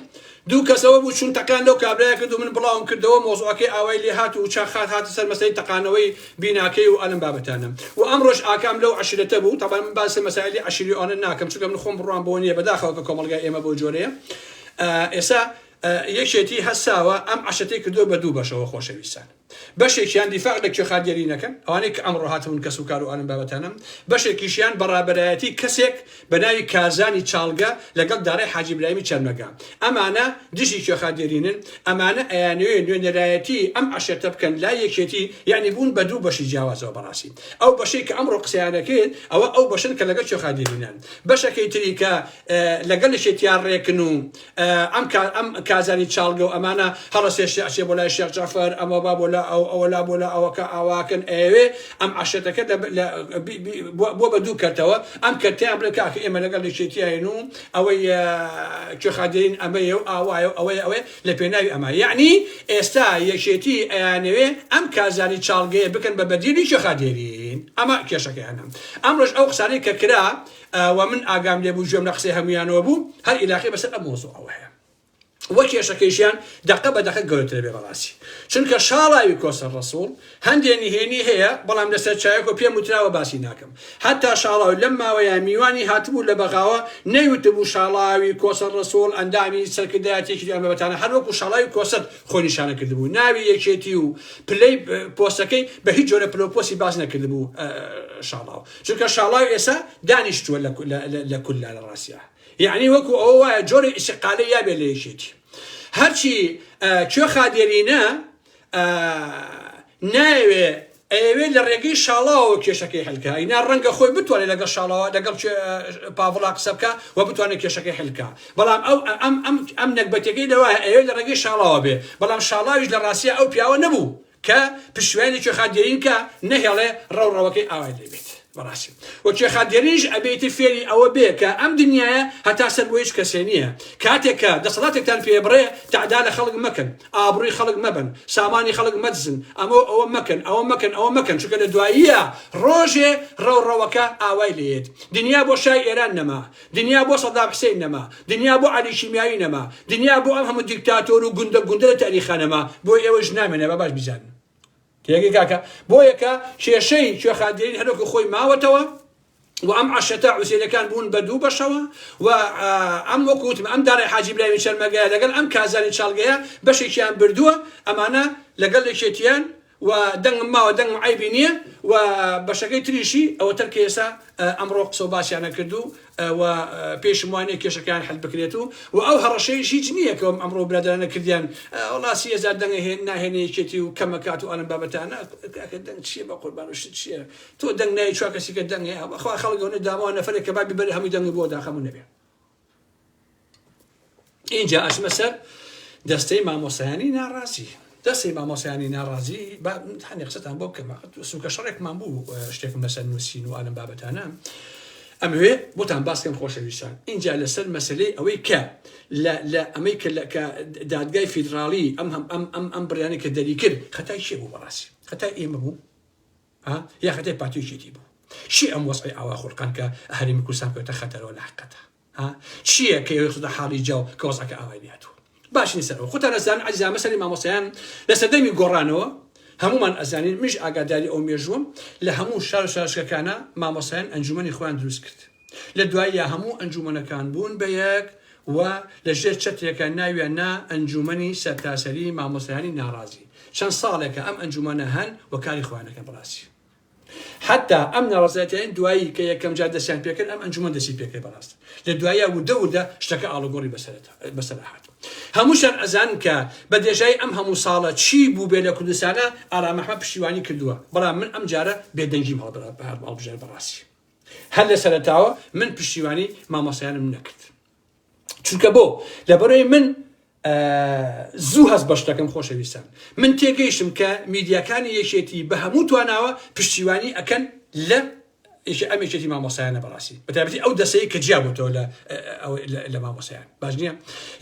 دوو کەسەوە بوو چون تەکان لەو کابرایە کرد و من بڵاوم کردەوە مۆزوعەکەی ئاوای لێ هات و چاخات هاتە سەر مەسەی تەقانەوەی بیناکەی و ئەلم بابەتانە و ئەمڕۆش ئاکام لەو عەشیرەتە بوو تەبعەن من باسی مەسائلی عەشیری ئەوانە ناکەم چونکە من خۆم بڕوام بەوە نییە بەداخەوە کە کۆمەڵگای ئێمە بەو جۆرەیە ئێستا یەکێتی هەستاوە ئەم عەشرەتەی کردووە بە دوو بەشەوە خۆشەویستان بەشێکیان دیفاع لە کوێخا دێرینەکەن ئەوانەی کە ئەمڕۆ هاتبوون کەس و کار و ئەم بابەتانە بەشێکیشیان بە ڕابەرایەتی کەسێک بە ناوی کازانی چاڵگە لەگەڵ دارای حاجی برایمی چەرمەگە ئەمانە دژی کوێخا دێرینن ئەمانە ئەیانەوێ نوێنەرایەتی ئەم عەشرەتە بکەن لای یەکێتی یعنی بوون بە دوو بەشی جیاوازەوە بەڕاستی ئەو بەشەی کە ئەمڕۆ قسەیانەکرد ئەوە ئەو بەشن کە لەگەڵ کوێخا دێرینان بەشەکەی تری کە لەگەڵ یەکێتیان ڕێکن و ئەم ئەم کازانی چاڵگە و ئەمانە هەڵەسێ شێ ئەچێ بۆ لای شێخ جەعفەر ئەمە با بۆ لا ئەو ئەوە لا بۆ لا ئەوەکە ئاواکەن ئەیەوێ ئەم عەشرەتەکە لە بۆ بە دوو کەرتەوە ئەم کەرتیان بڵێ کاکە ئێمە لەگەڵ یەکێتیاین و ئەوەی کوێخادێرین ئەمەیە و ئاوایە و ئەوەیە ئەوەیە لە پێناوی ئەمە یعنی ئێستا یەکێتی ئەیانەوێ ئەم کازانی چاڵگەیە بکەن بە بەدیلی کوێخادێرین ئەمە کێشەکەیانە ئەمڕۆش ئەو قسانەی کە کرا وە من ئاگام لێ بوو گوێم لە قسەی هەموویانەوە بوو هەر ئیلاقەی بەسەر ئەم مەوزوعەوە هەیە وە کێشەکەیشیان دەقە بە دەقە گەورەترە بێ بەڕاستی چونکە شاڵاوی کۆسەر ڕەسوڵ هەندێ نهێنی هەیە بەڵام لەسەر چایەک و پێم وتراوە باسی ناکەم هەتا شاڵاو لەم ماوەیە میوانی هاتبوو لە بەغاوە نەیوتبوو شاڵاوی کۆسەر ڕەسوڵ ئەندامی سەرکردایەتێکی ئەم بابەتانە هەر وەکو شاڵاوی کۆسەر خۆی نیشانە کردبوو ناوی یەکێتی و پلەی پۆستەکەی بە هیچ جۆرە پلە و پۆستی باس نەکردبوو شاڵاو چونکە شاڵاو ئێسا دانیشتووە لە کولا لە ڕاستیا یعنی وەکو ئەوە وایە جۆری ئیسقالە یا بێ لە یەکێتی هەرچی کوێخا دێرینە نایەوێ ئەیەوێت لە ڕێگەی شاڵاوەوە کێشەکەی حلکە ئینا ڕەنگە خۆی بتوانێت لەگەڵ شاڵاوە لەگەڵ پاڤڵا قسە بکە و بتوانێت کێشەکەی حلکە بەڵام ئەو ئەم ئەم ئەم نەگبەتەکەی لەوە ئەیەوێت لە ڕێگەی شاڵاوە بێ بەڵام شاڵاویش لە ڕاستیا ئەو پیاوە نەبوو کە پشتیوانی کوێخا دێرین کە نەهێڵێ ڕەوڕەوەکەی ئاوای لێ بێت بەڕاستی و کوێخا دێرینیش ئەبێ ئیتر فێری ئەوە بێ کە ئەم دنیایە هەتا سەر بۆ هیچ کەسێ نییە کاتێک کە دەسەڵاتێکتان پێ بڕێ تەعدا لە خەڵک مەکەن ئابڕووی خەڵک مەبەن سامانی خەڵک مەدزن ئەمە و ئەوە مەکەن ئەوە مەکەن ئەوە مەکەن چونکە لە دواییە ڕۆژێ ڕەوڕەوەکە ئاوای لێیەت دنیا بۆ شای ئێران نەما دنیا بۆ سەدام حسین نەما، دنیا بۆ عەلی کیمیاوی نەما، دنیا بۆ ئەم هەموو دیکتاتۆر و گوندە گوندە لە تاریخا نەما، بۆ ئێوەیش نامێنێ با باش بیزانن. تێگەی کاکە؟ بۆیە کە کێشەی کوێخا دێرین هەروەکو خۆی ماوەتەوە و ئەم عەشرەتە عوسێنەکان بوون بە دوو بەشەوە و ئەم وەکو وتم ئەم دارای حاجی برایمی چەرمەگەیە لەگەڵ ئەم کازانی چاڵگەیە بەشێکیان بردووە ئەمانە لەگەڵ یەکێتیان و دەنگم ماوە دەنگم عەیبی نییە و بەشەکەی تریشی ئەوەتە کە ئێستا ئەمڕۆ قسە و باسیانە کرد و و پێشم وانیە کێشەکەیان حل بکرێت و و ئەو هەڕەشەیش هیچ نییە کە ئەمڕۆ برادەرانە کردیان وەڵا 30هزار دەنگ ناهێنێ یەکێتی و کەمەکات و ئەلم بابەتانە کاکە دەنگ چییە بە قوربان و شت چییە تۆ دەنگ نای چوار کەسی کە دەنگ هەیە بەخوا خەڵک ئەونە داماوە نەفەرێک کە بابی بەرێ هەمووی دەنگی بۆ داخەموو نەبێ ئینجا ئەچمە سەر دەستەی مامۆسایانی ناڕازی دەستەی مامۆسایانی ناڕازی با هەندێک قسەتان بۆ بکەم سوکە شەڕێکمان بوو شتێکم لەسەر نووسین و ئالم بابەتانە ئەمەوێ بۆتان باسکەم خۆشەویستان اینجا لەسەر مەسلەی ئەوەی کە لە ئەمەی کە کە دادگای فیدراڵی ئەم هەم ئەم ئەم ئەم بڕیانەی کە دەری کرد خەتای کێ بوو بەڕاستی خەتای ئێمە بوو ها یا خەتای پارتی و یەکێتی بوو؟ چی ئەم وەزعەی ئاوا خولقان کە هەرێمی کوردستان بکەوێتە خەتەرەوە لە حەقیقەتا ها چییە کە ئێوەی خستە حاڵی جاو کە وەزعەکە ئاوای لێ هاتووە باشین سەرەوە خۆتان ئەزانن عەزیزان مەسەلەی مامۆستایان لە سەردەمی گۆڕانەوە هەمومان ئەزانین منیش ئاگاداری ئەو مێژووم لە هەموو شار و شارۆچکەکانە مامۆستایان ئەنجومەنی خۆیان دروست کرد لە دواییا هەموو ئەنجومەنەکان بوون بە یەک و لە ژێر چەترێکا ناویان نا ئەنجومەنی سەرتاسەری مامۆستایانی ناڕازی چەند ساڵێکە ئەم ئەنجومەنە هەن و کاری خۆیان ئەکەن بەڕاستی حەتا ئەم ناڕەزایەتیانەی دوایی کە یەکەم جار دەستیان پێکرد ئەم ئەنجومەن دەستی پێکرد بەڕاست لە دواییا وردە وردە شتەکە ئاڵوگۆڕی بەسەرا هات هەمووشان ئەزانن کە بە درێژایی ئەم هەموو ساڵە چی بووبێ لە کوردستانە ئارام ئەحمەد پشتیوانی کردووە بەڵام من ئەم جارە بێدەنگیم هەڵبژارد بەڕاستی هەر لە سەرەتاوە من پشتیوانی مامۆستایانم نەکرد چونکە بۆ لەبەرەوەی من زوو هەست بە شتەکەم خۆشەویستان من تێگەیشتم کە میدیاکانی یەکێتی بە هەموو تواناوە پشتیوانی ئەکەن لە ئەم یەکێتی مامۆسایانە بەڕاستی بەتایبەتی ئەو دەسەی کە جیا بۆتەوە لە لە مامۆسایان باش نییە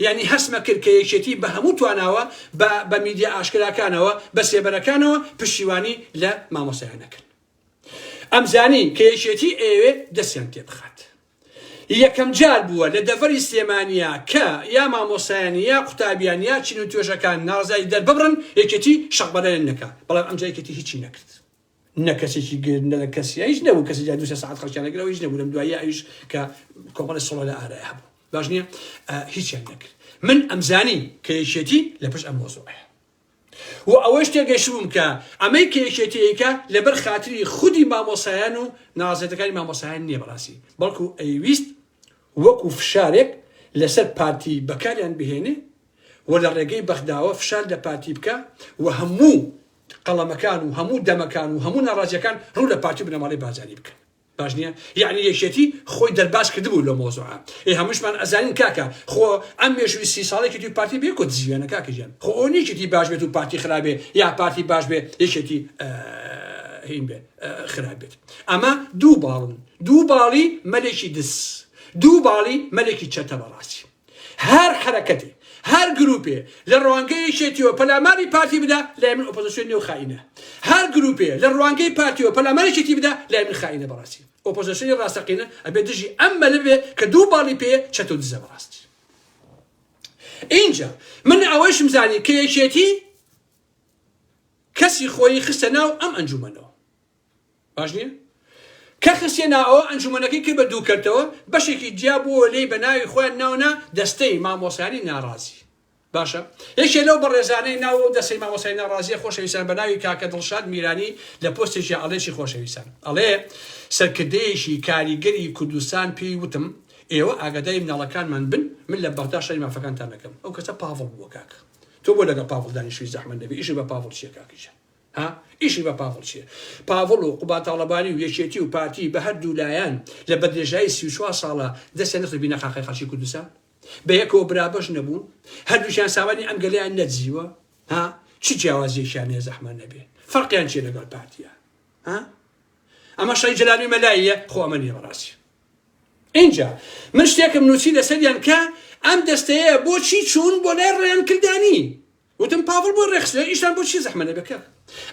یعنی هەستمە کرد کە یەکێتی بە هەموو تواناوە بە میدیا ئاشکراکانەوە بە سێبەرەکانەوە پشتیوانی لە مامۆسایانەکەن ئەمزانی کە یەکێتی ئەیەوێ دەستیان تێبخات. یەکەم جار بووە لە دەڤەری سلێمانیا کە یا مامۆستایانی یا قوتابیان یا چین و توێژەکان ناڕەزایی دەرببڕن یەکێتی شەقبەرەیان نەکا، بەڵام ئەمجا یەکێتی هیچی نەکرد. نە کەسێکی گرت نە کەسی هیچ نەبوو کەسی جا دوو سێ سەعات خەڵکیان نەگرەوە هیچ نەبوو لەم دواییە ئەویش کە کۆمەڵی سڵە لە ئارای هەبوو باش نییە هیچیان نەکرد من ئەمزانی کە یەکێتی لە پشت ئەم مۆزوعەیە و ئەوەیش تێگەیشتبووم کە ئەمەی کە یەکێتی ئەیکا لەبەر خاتری خودی مامۆستایان و ناڕەزایەتەکانی مامۆستایان نییە بەڕاستی بەڵکو ئەیویست وەکو فشارێک لەسەر پارتی بەکاریان بهێنێ و لە ڕێگەی بەغداوە فشار لە پارتی بکا و هەموو قەڵەمەکان و هەموو دەمەکان و هەموو ناڕازیەکان ڕوو لە پارتی و بنەماڵەی بارزانی بکەن. باش نیە یەعنی یەکێتی خۆی دەرباز کردبوو لەو مەوزوعە ئێ هەمووشمان ئەزانین کاکە خۆ ئەم مێژووی سی ساڵەی یەکێتی و پارتی بێ کۆ دزیویانە کاکە گیان خۆ ئەوە نیە یەکێتی باش بێت و پارتی خراپ بێ یا پارتی باش بێ یەکێتی هین بێ خراپ بێت ئەمە دوو باڵن دوو باڵی مەلێکی دز دوو باڵی مەلێکی چەتە بەڕاستی هەر حەرەکەتێ، هەر گروپێ لە ڕوانگەی یەکێتیەوە پەلاماری پارتی بدا، لای من ئۆپۆزسیۆن نیە و خائینە. هەر گروپێ لە ڕوانگەی پارتیەوە پەلاماری یەکێتی بدا، لای من خائینە بەڕاستی. ئۆپۆزسیۆنی ڕاستەقینە ئەبێ دژی ئەم مەلە بێ کە دوو باڵی پێیە چەتە و دزە بەڕاستی. ئینجا من ئەوەیشم زانی کە یەکێتی کەسی خۆیی خستە ناو ئەم ئەنجومەنەوە. باش نییە؟ کە خستیە ناوەوە ئەنجومەنەکەی کرد بە دوو کەرتەوە، بەشێکی جیا بووەوە لێی بە ناوی خۆیان ناونا دەستەی مامۆستایانی ناڕازی. باشە یەکێ لەو بەڕێزانەی ناو ئەو دەستەی مامۆستای ناڕازیە خۆشەویستان بە ناوی کاکە دڵشاد میرانی لە پۆستێکی ئەڵێ چی خۆشەویستان ئەڵێ سەرکردەیەکی کاریگەری کوردستان پێی وتم ئێوە ئاگاداری مناڵەکانمان بن من لە بەغدا شەری مافەکانتان ئەکەم ئەو کەسە پاڤڵ بووە کاکە تۆ بۆ لەگەڵ پاڤڵ دانیشتوی زەحمەت نەبێ ئیشت بە پاڤڵ چیە کاکە گیان ها ئیشی بە پاڤڵ چیە؟ پاڤڵ و قوباد تاڵەبانی و یەکێتی و پارتی بە هەر دوو لایان لە بەدرێژایی 34 ساڵە دەستیان نەخستە بینەقاقای خەڵکی کوردستان؟ بە یەکەوە برابەش نەبوون؟ هەردووکیان سامانی ئەم گەلەیان نەدزیوە؟ ها چ جیاوازیەکیان هەیە زەحمەت نەبێ؟ فەرقیان چیە لەگەڵ پارتیا؟ ها ئەمە شەڕی جەلالی مەلاییە خۆ ئەمە نییە بەڕاستی. ئینجا من شتێکم نووسی لەسەریان کە ئەم دەستەیە بۆچی چوون بۆ لای ڕێیان کلدانی وتم پاڤڵ بۆ ڕێکخستنە ئیشتان بۆ چی زەحمە نەبێ کاک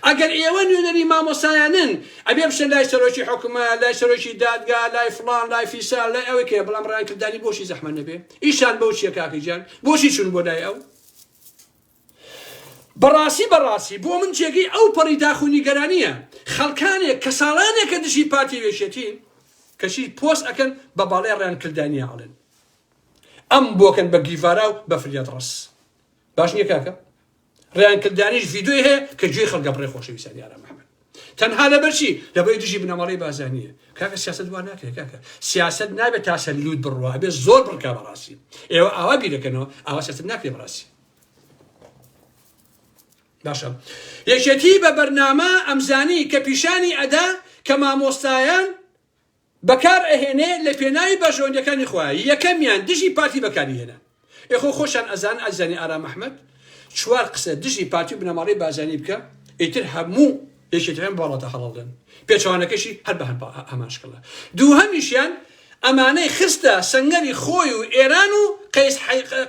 ئەگەر ئێوە نوێنەری مامۆستایانن ئەبێ بچن لای سەرۆکی حکومە لای سەرۆکی دادگا لای فڵان لای فیسار لای ئەوەی کێ بەڵام ڕایان کردانی بۆچی زەحمە نەبێ ئیشان بەو چیە کاکە گیان بۆچی چون بۆ لای ئەو بەڕاستی بەڕاستی بۆ من جێگەی ئەو پەڕی داخ و نیگەرانیە خەڵکانێک کە ساڵانێکە دژی پارتی وێشێتین کەچی پۆست ئەکەن بە باڵای ڕیان کلدانیە ئەڵێن ئەم بۆکەن بە گیڤارا و بە فریاد ڕەس باش نییە کاکە ڕیان کلدانیش ڤیدیۆی هەیە کە گوێی خەڵکە بڕێ خۆشەویستانی ئارام ئەحمەد تەنها لەبەر چی لەبەر دژی بنەماڵەی بازانیە کاکە سیاست وا ناکرێت کاکە سیاست نابێت تا سەر لووت بڕوا ئەبێ زۆر بڕکا بەڕاستی ئێوە ئاوا بیرەکەنەوە ئاوا سیاست ناکرێت بەڕاستی باشە یەکێتی بە بەرنامە ئەمزانی کە پیشانی ئەدا کە مامۆستایان بەکار ئەهێنێ لە پێناوی بەرژەوەندیەکانی خۆیا یەکەمیان دژی پارتی بەکاری هێنا ئێ خۆ خۆشیان ئەزانن ئازیزانی ئارام ئەحمەد چوار قسە دژی پارتی و بنەماڵەی بارزانی بکە ئیتر هەموو یەکێتیەکان بەڵاتە هەڵەڵێن پێچەوانەکەشی هەر بە هەمان شکڵە دووهەمیشیان ئەمانەی خستە سەنگەری خۆی و ئێران و قەیس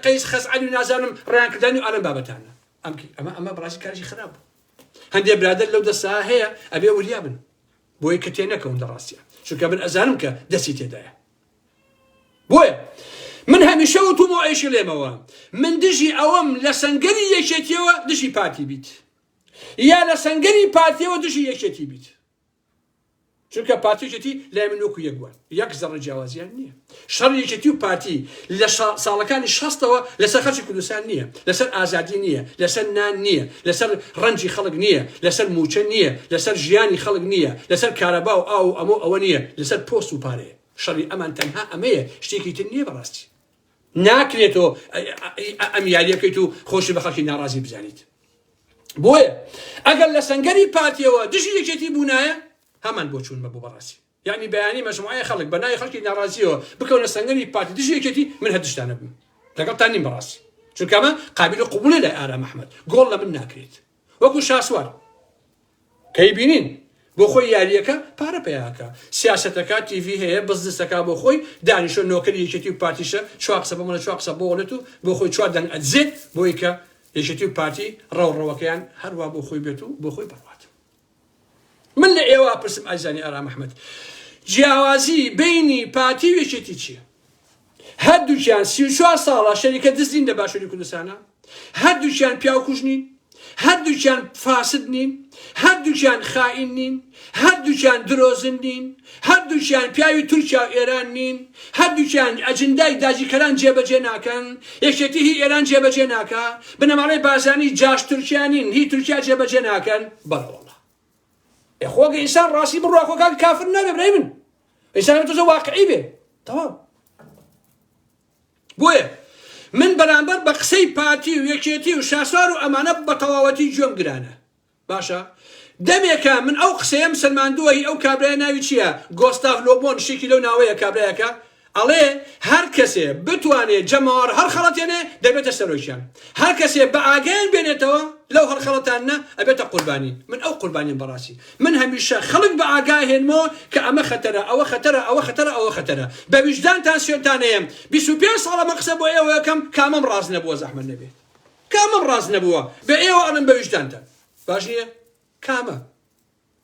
قەیس خەزعەلی و نازانم ڕیان کردانی و ئالەم بابەتانە ئەم ئەمە ئەمە بەڕاستی کارێکی خراپ بوو هەندێ برادەر لەو دەستا هەیە ئەبێ وریا بن. بۆیە کە تێ نەکەون لە ڕاستیە چونکە من ئەزانم کە دەستی تێدایە بۆیە من هەمیشە وتومەوە ئەیشی لێمەوە من دژی ئەوەم لە سەنگەری یەکێتیەوە دژی پارتی بیت یا لە سەنگەری پارتیەوە دژی یەکێتی بیت چونکە پارتی و یەکێتی لای من وەکو یەک وان یەک زەڕە جیاوازیان نییە شەڕ یەکێتی و پارتی لە ساڵەکانی شەستەوە لەسەر خەڵکی کوردستان نییە لەسەر ئازادی نییە لەسەر نان نییە لەسەر ڕەنجی خەڵک نییە لەسەر موچە نییە لەسەر ژیانی خەڵک نییە لەسەر کارەبا و ئاو و ئەمە ئەوە نییە لەسەر پۆست و پارەیە شەڕی ئەمان تەنها ئەمەیە شتێکی تر نییە بەڕاستی ناکرێت تۆ ئەم یاریە بکەیت و خۆشی بە خەڵکی ناڕازی بزانیت بۆیە ئەگەر لە سەنگەری پارتیەوە دژی یەکێتی بوونایە هەمان بۆچوونمە بۆ بەڕاستی یعنی بەیانی مەجموعەیە خەڵک بە ناوی خەڵکی ناڕازیەوە بکەونە سەنگەری پارتی دژی یەکێتی من هەر دژتانە بم لەگەڵتان نیم بەڕاستی چونکە ئەمە قابل قبوڵە لای ئارام ئەحمەد گۆڵ لە من ناکرێت وەکو شاسوار کەی بینین بۆ خۆی یاریەکە پارە پەیاکە سیاسەتەکە تیڤی هەیە بزنسەکە بۆ خۆی دانیشۆ نۆکەری یەکێتی و پارتیشە چوار قسە بۆ چوار قسە بۆ وڵێت و بۆ خۆی چوار دەنگ ئەدزێت بۆی کە یەکێتی و پارتی ڕەو ڕەوەکەیان هەروا بۆ خۆی بێت و بۆ خۆی بڕوات من لە ئێوە پرسم ئازیزانی ئارام ئەحمەد جیاوازی بینی پارتی و یەکێتی چییە؟ هەردووکیان 34 ساڵە شەریکە دزین لە باشووری کوردستانە هەردووکیان پیاوکوژ نین هەردووکیان فاسد نین هەردووکیان خائین نین هەردووکیان درۆزن نین هەردووکیان پیاوی تورکیا و ئێران نین هەردووکیان ئەجندای داگیرکەران جێبەجێ ناکەن یەکێتی هی ئێران جێبەجێ ناکا بنەماڵەی بارزانی جاش تورکیا نین هی تورکیا جێبەجێ ناکەن بەڵێ وەڵا ئێ خۆ گە ئینسان ڕاستی بڕوا خۆ کاک کافر نابێ برای من ئینسان تۆزە واقعی بێ تەواو بۆیە من بەرامبەر بە قسەی پارتی و یەکێتی و شاسوار و ئەمانە بە تەواوەتی گوێم گرانە باشە دەمێکە من ئەو قسەیەم سەلماندووە هی ئەو کابرایە ناوی چییە گۆستاف لۆبۆن شتێکی لەو ناوەیە کابرایەکە ئەڵێ هەر کەسێ بتوانێ جەماوەر هەڵخەڵەتێنێ دەبێتە سەرۆکیان هەر کەسێ بە ئاگایان بێنێتەوە لەو هەڵخەڵەتاندنە ئەبێتە قوربانی من ئەو قوربانیم بەڕاستی من هەمیشە خەڵک بە ئاگا هێنمەوە کە ئەمە خەتەرە ئەوە خەتەرە ئەوە خەتەرە ئەوە خەتەرە بە ویژدانتان سوێنتان ئەیەم 25 ساڵە من قسە بۆ ئێوە ئەکەم کامەم ڕاست نەبووە زەحمەت نەبێت کامەم ڕاست نەبووە بە ئێوە ئەڵێم بە ویژدانتان باش نییە کامە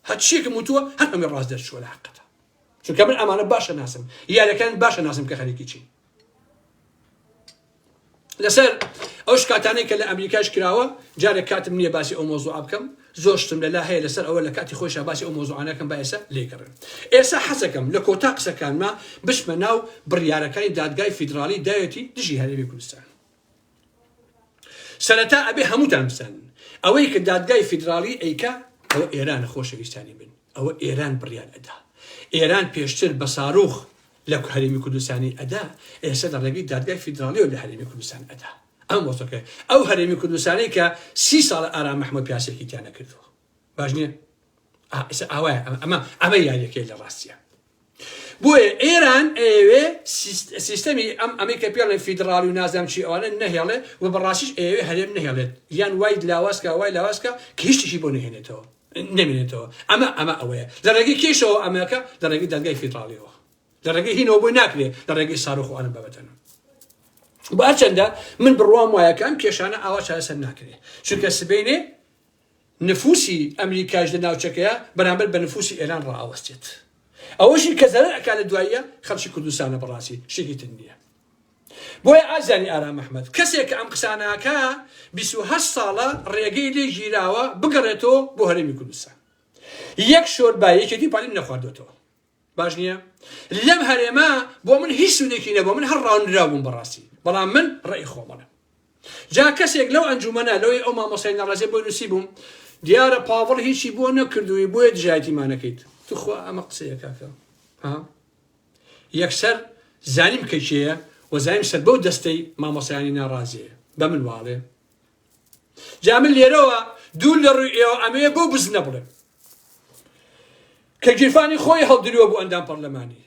هەرچیەکم وتووە هەر هەمووی ڕاست دەرچووە لە حەقەتە چونکە من ئەمانە باشە ناسم یارەکان باشە ناسم کە خەریکی چین لەسەر ئەو شکاتانەی کە لە ئەمریکاش کراوە جارێک کاتم نییە باسی ئەو مۆزوع بکەم زۆر شتم لەلا هەیە لەسەر ئەوە لە کاتی خۆشا باسی ئەو مۆزوعانەکەم با ئێستا لێگەڕێن ئێستا حەزەکەم لە کۆتا قسەکانما بچمە ناو بڕیارەکانی دادگای فیدراڵی داوێتی دژی هەرێمی کوردستان سەرەتا ئەبێ هەمووتان بزانن ئەوەی کە دادگای فیدراڵی ئەیکا ئەوە ئێرانە خۆشەویستانی من ئەوە ئێران بڕیار ئەدا ئێران پێشتر بە ساروخ لە هەرێمی کوردستانی ئەدا ئێستا لە ڕێگەی دادگای فیدراڵیەوە لە هەرێمی کوردستان ئەدا ئەم وەسەکە ئەو هەرێمی کوردستانی کە سی ساڵە ئارام مەحمود پیاسێکی تیا نەکردووە باش نییە ئێستا ئاوایە ئەمە ئەمە یاریەکەی لە ڕاستیە بۆیە ئێران ئەیەوێ سیستەمی ئەم ئەمەی کە پێڵێن فیدراڵی و نازانم چی ئەوانە نەهێڵێ و بەڕاستیش ئەیەوێ هەرێم نەهێڵێت یان وای لاوازکە وای لاوازکە کە هیچ شتێکی بۆ نەهێنێتەوە نەمێنێتەوە ئەمە ئەمە ئەوەیە لە ڕێگەی کێشەوە ئەمەکە لە ڕێگەی دادگای فیدراڵیەوە لە ڕێگەی هینەوە بۆی ناکرێ لە ڕێگەی ساروخ و ئەم بابەتەنە بۆ هەرچەندە من بڕوام وایە کە ئەم کێشانە ئاوا چارەسەر ناکرێ چونکە سبەینێ نفوسی ئەمریکاش لە ناوچەکەیە بەرامبەر بە نفوسی ئێران ڕائەوەستێت ئەوەشی کە زەرەر ئەکا لە دواییە خەڵکی کوردستانە بەڕاستی شتێکی تر نییە بۆیە ئازیانی ئارام ئەحمەد کەسێک کە ئەم قسانە ئەکا 28 ساڵە ڕێگەی لێ گیراوە بگەڕێتەوە بۆ هەرێمی کوردستان یەک شۆربای یەکێتی پارتیم نەخواردۆتەوە باش نییە لەم هەرێمە بۆ من هیچ سوودێکی نەبوو من هەر ڕاونراو بووم بەڕاستی بەڵام من ڕێی خۆمەڵم جا کەسێک لەو ئەنجومەنە لەوەی ئەو مامۆستای ناڕازیە بۆی نووسیبووم دیارە پاڤڵ هیچی بۆ نەکردووی بۆیە دژایەتیمانەکەیت توخوا ئەمە قسەیە کاکە ها یەکسەر زانیم کە کێیە و زانیم سەر بەو دەستەی مامۆستایانی ناڕازیە بە من واڵێ جا من لێرەوە دوور لە ڕووی ئێوە ئەمەیە بەو بزنە بڵێم کە گیرفانی خۆی هەڵدرووە بۆ ئەندام پەرلەمانی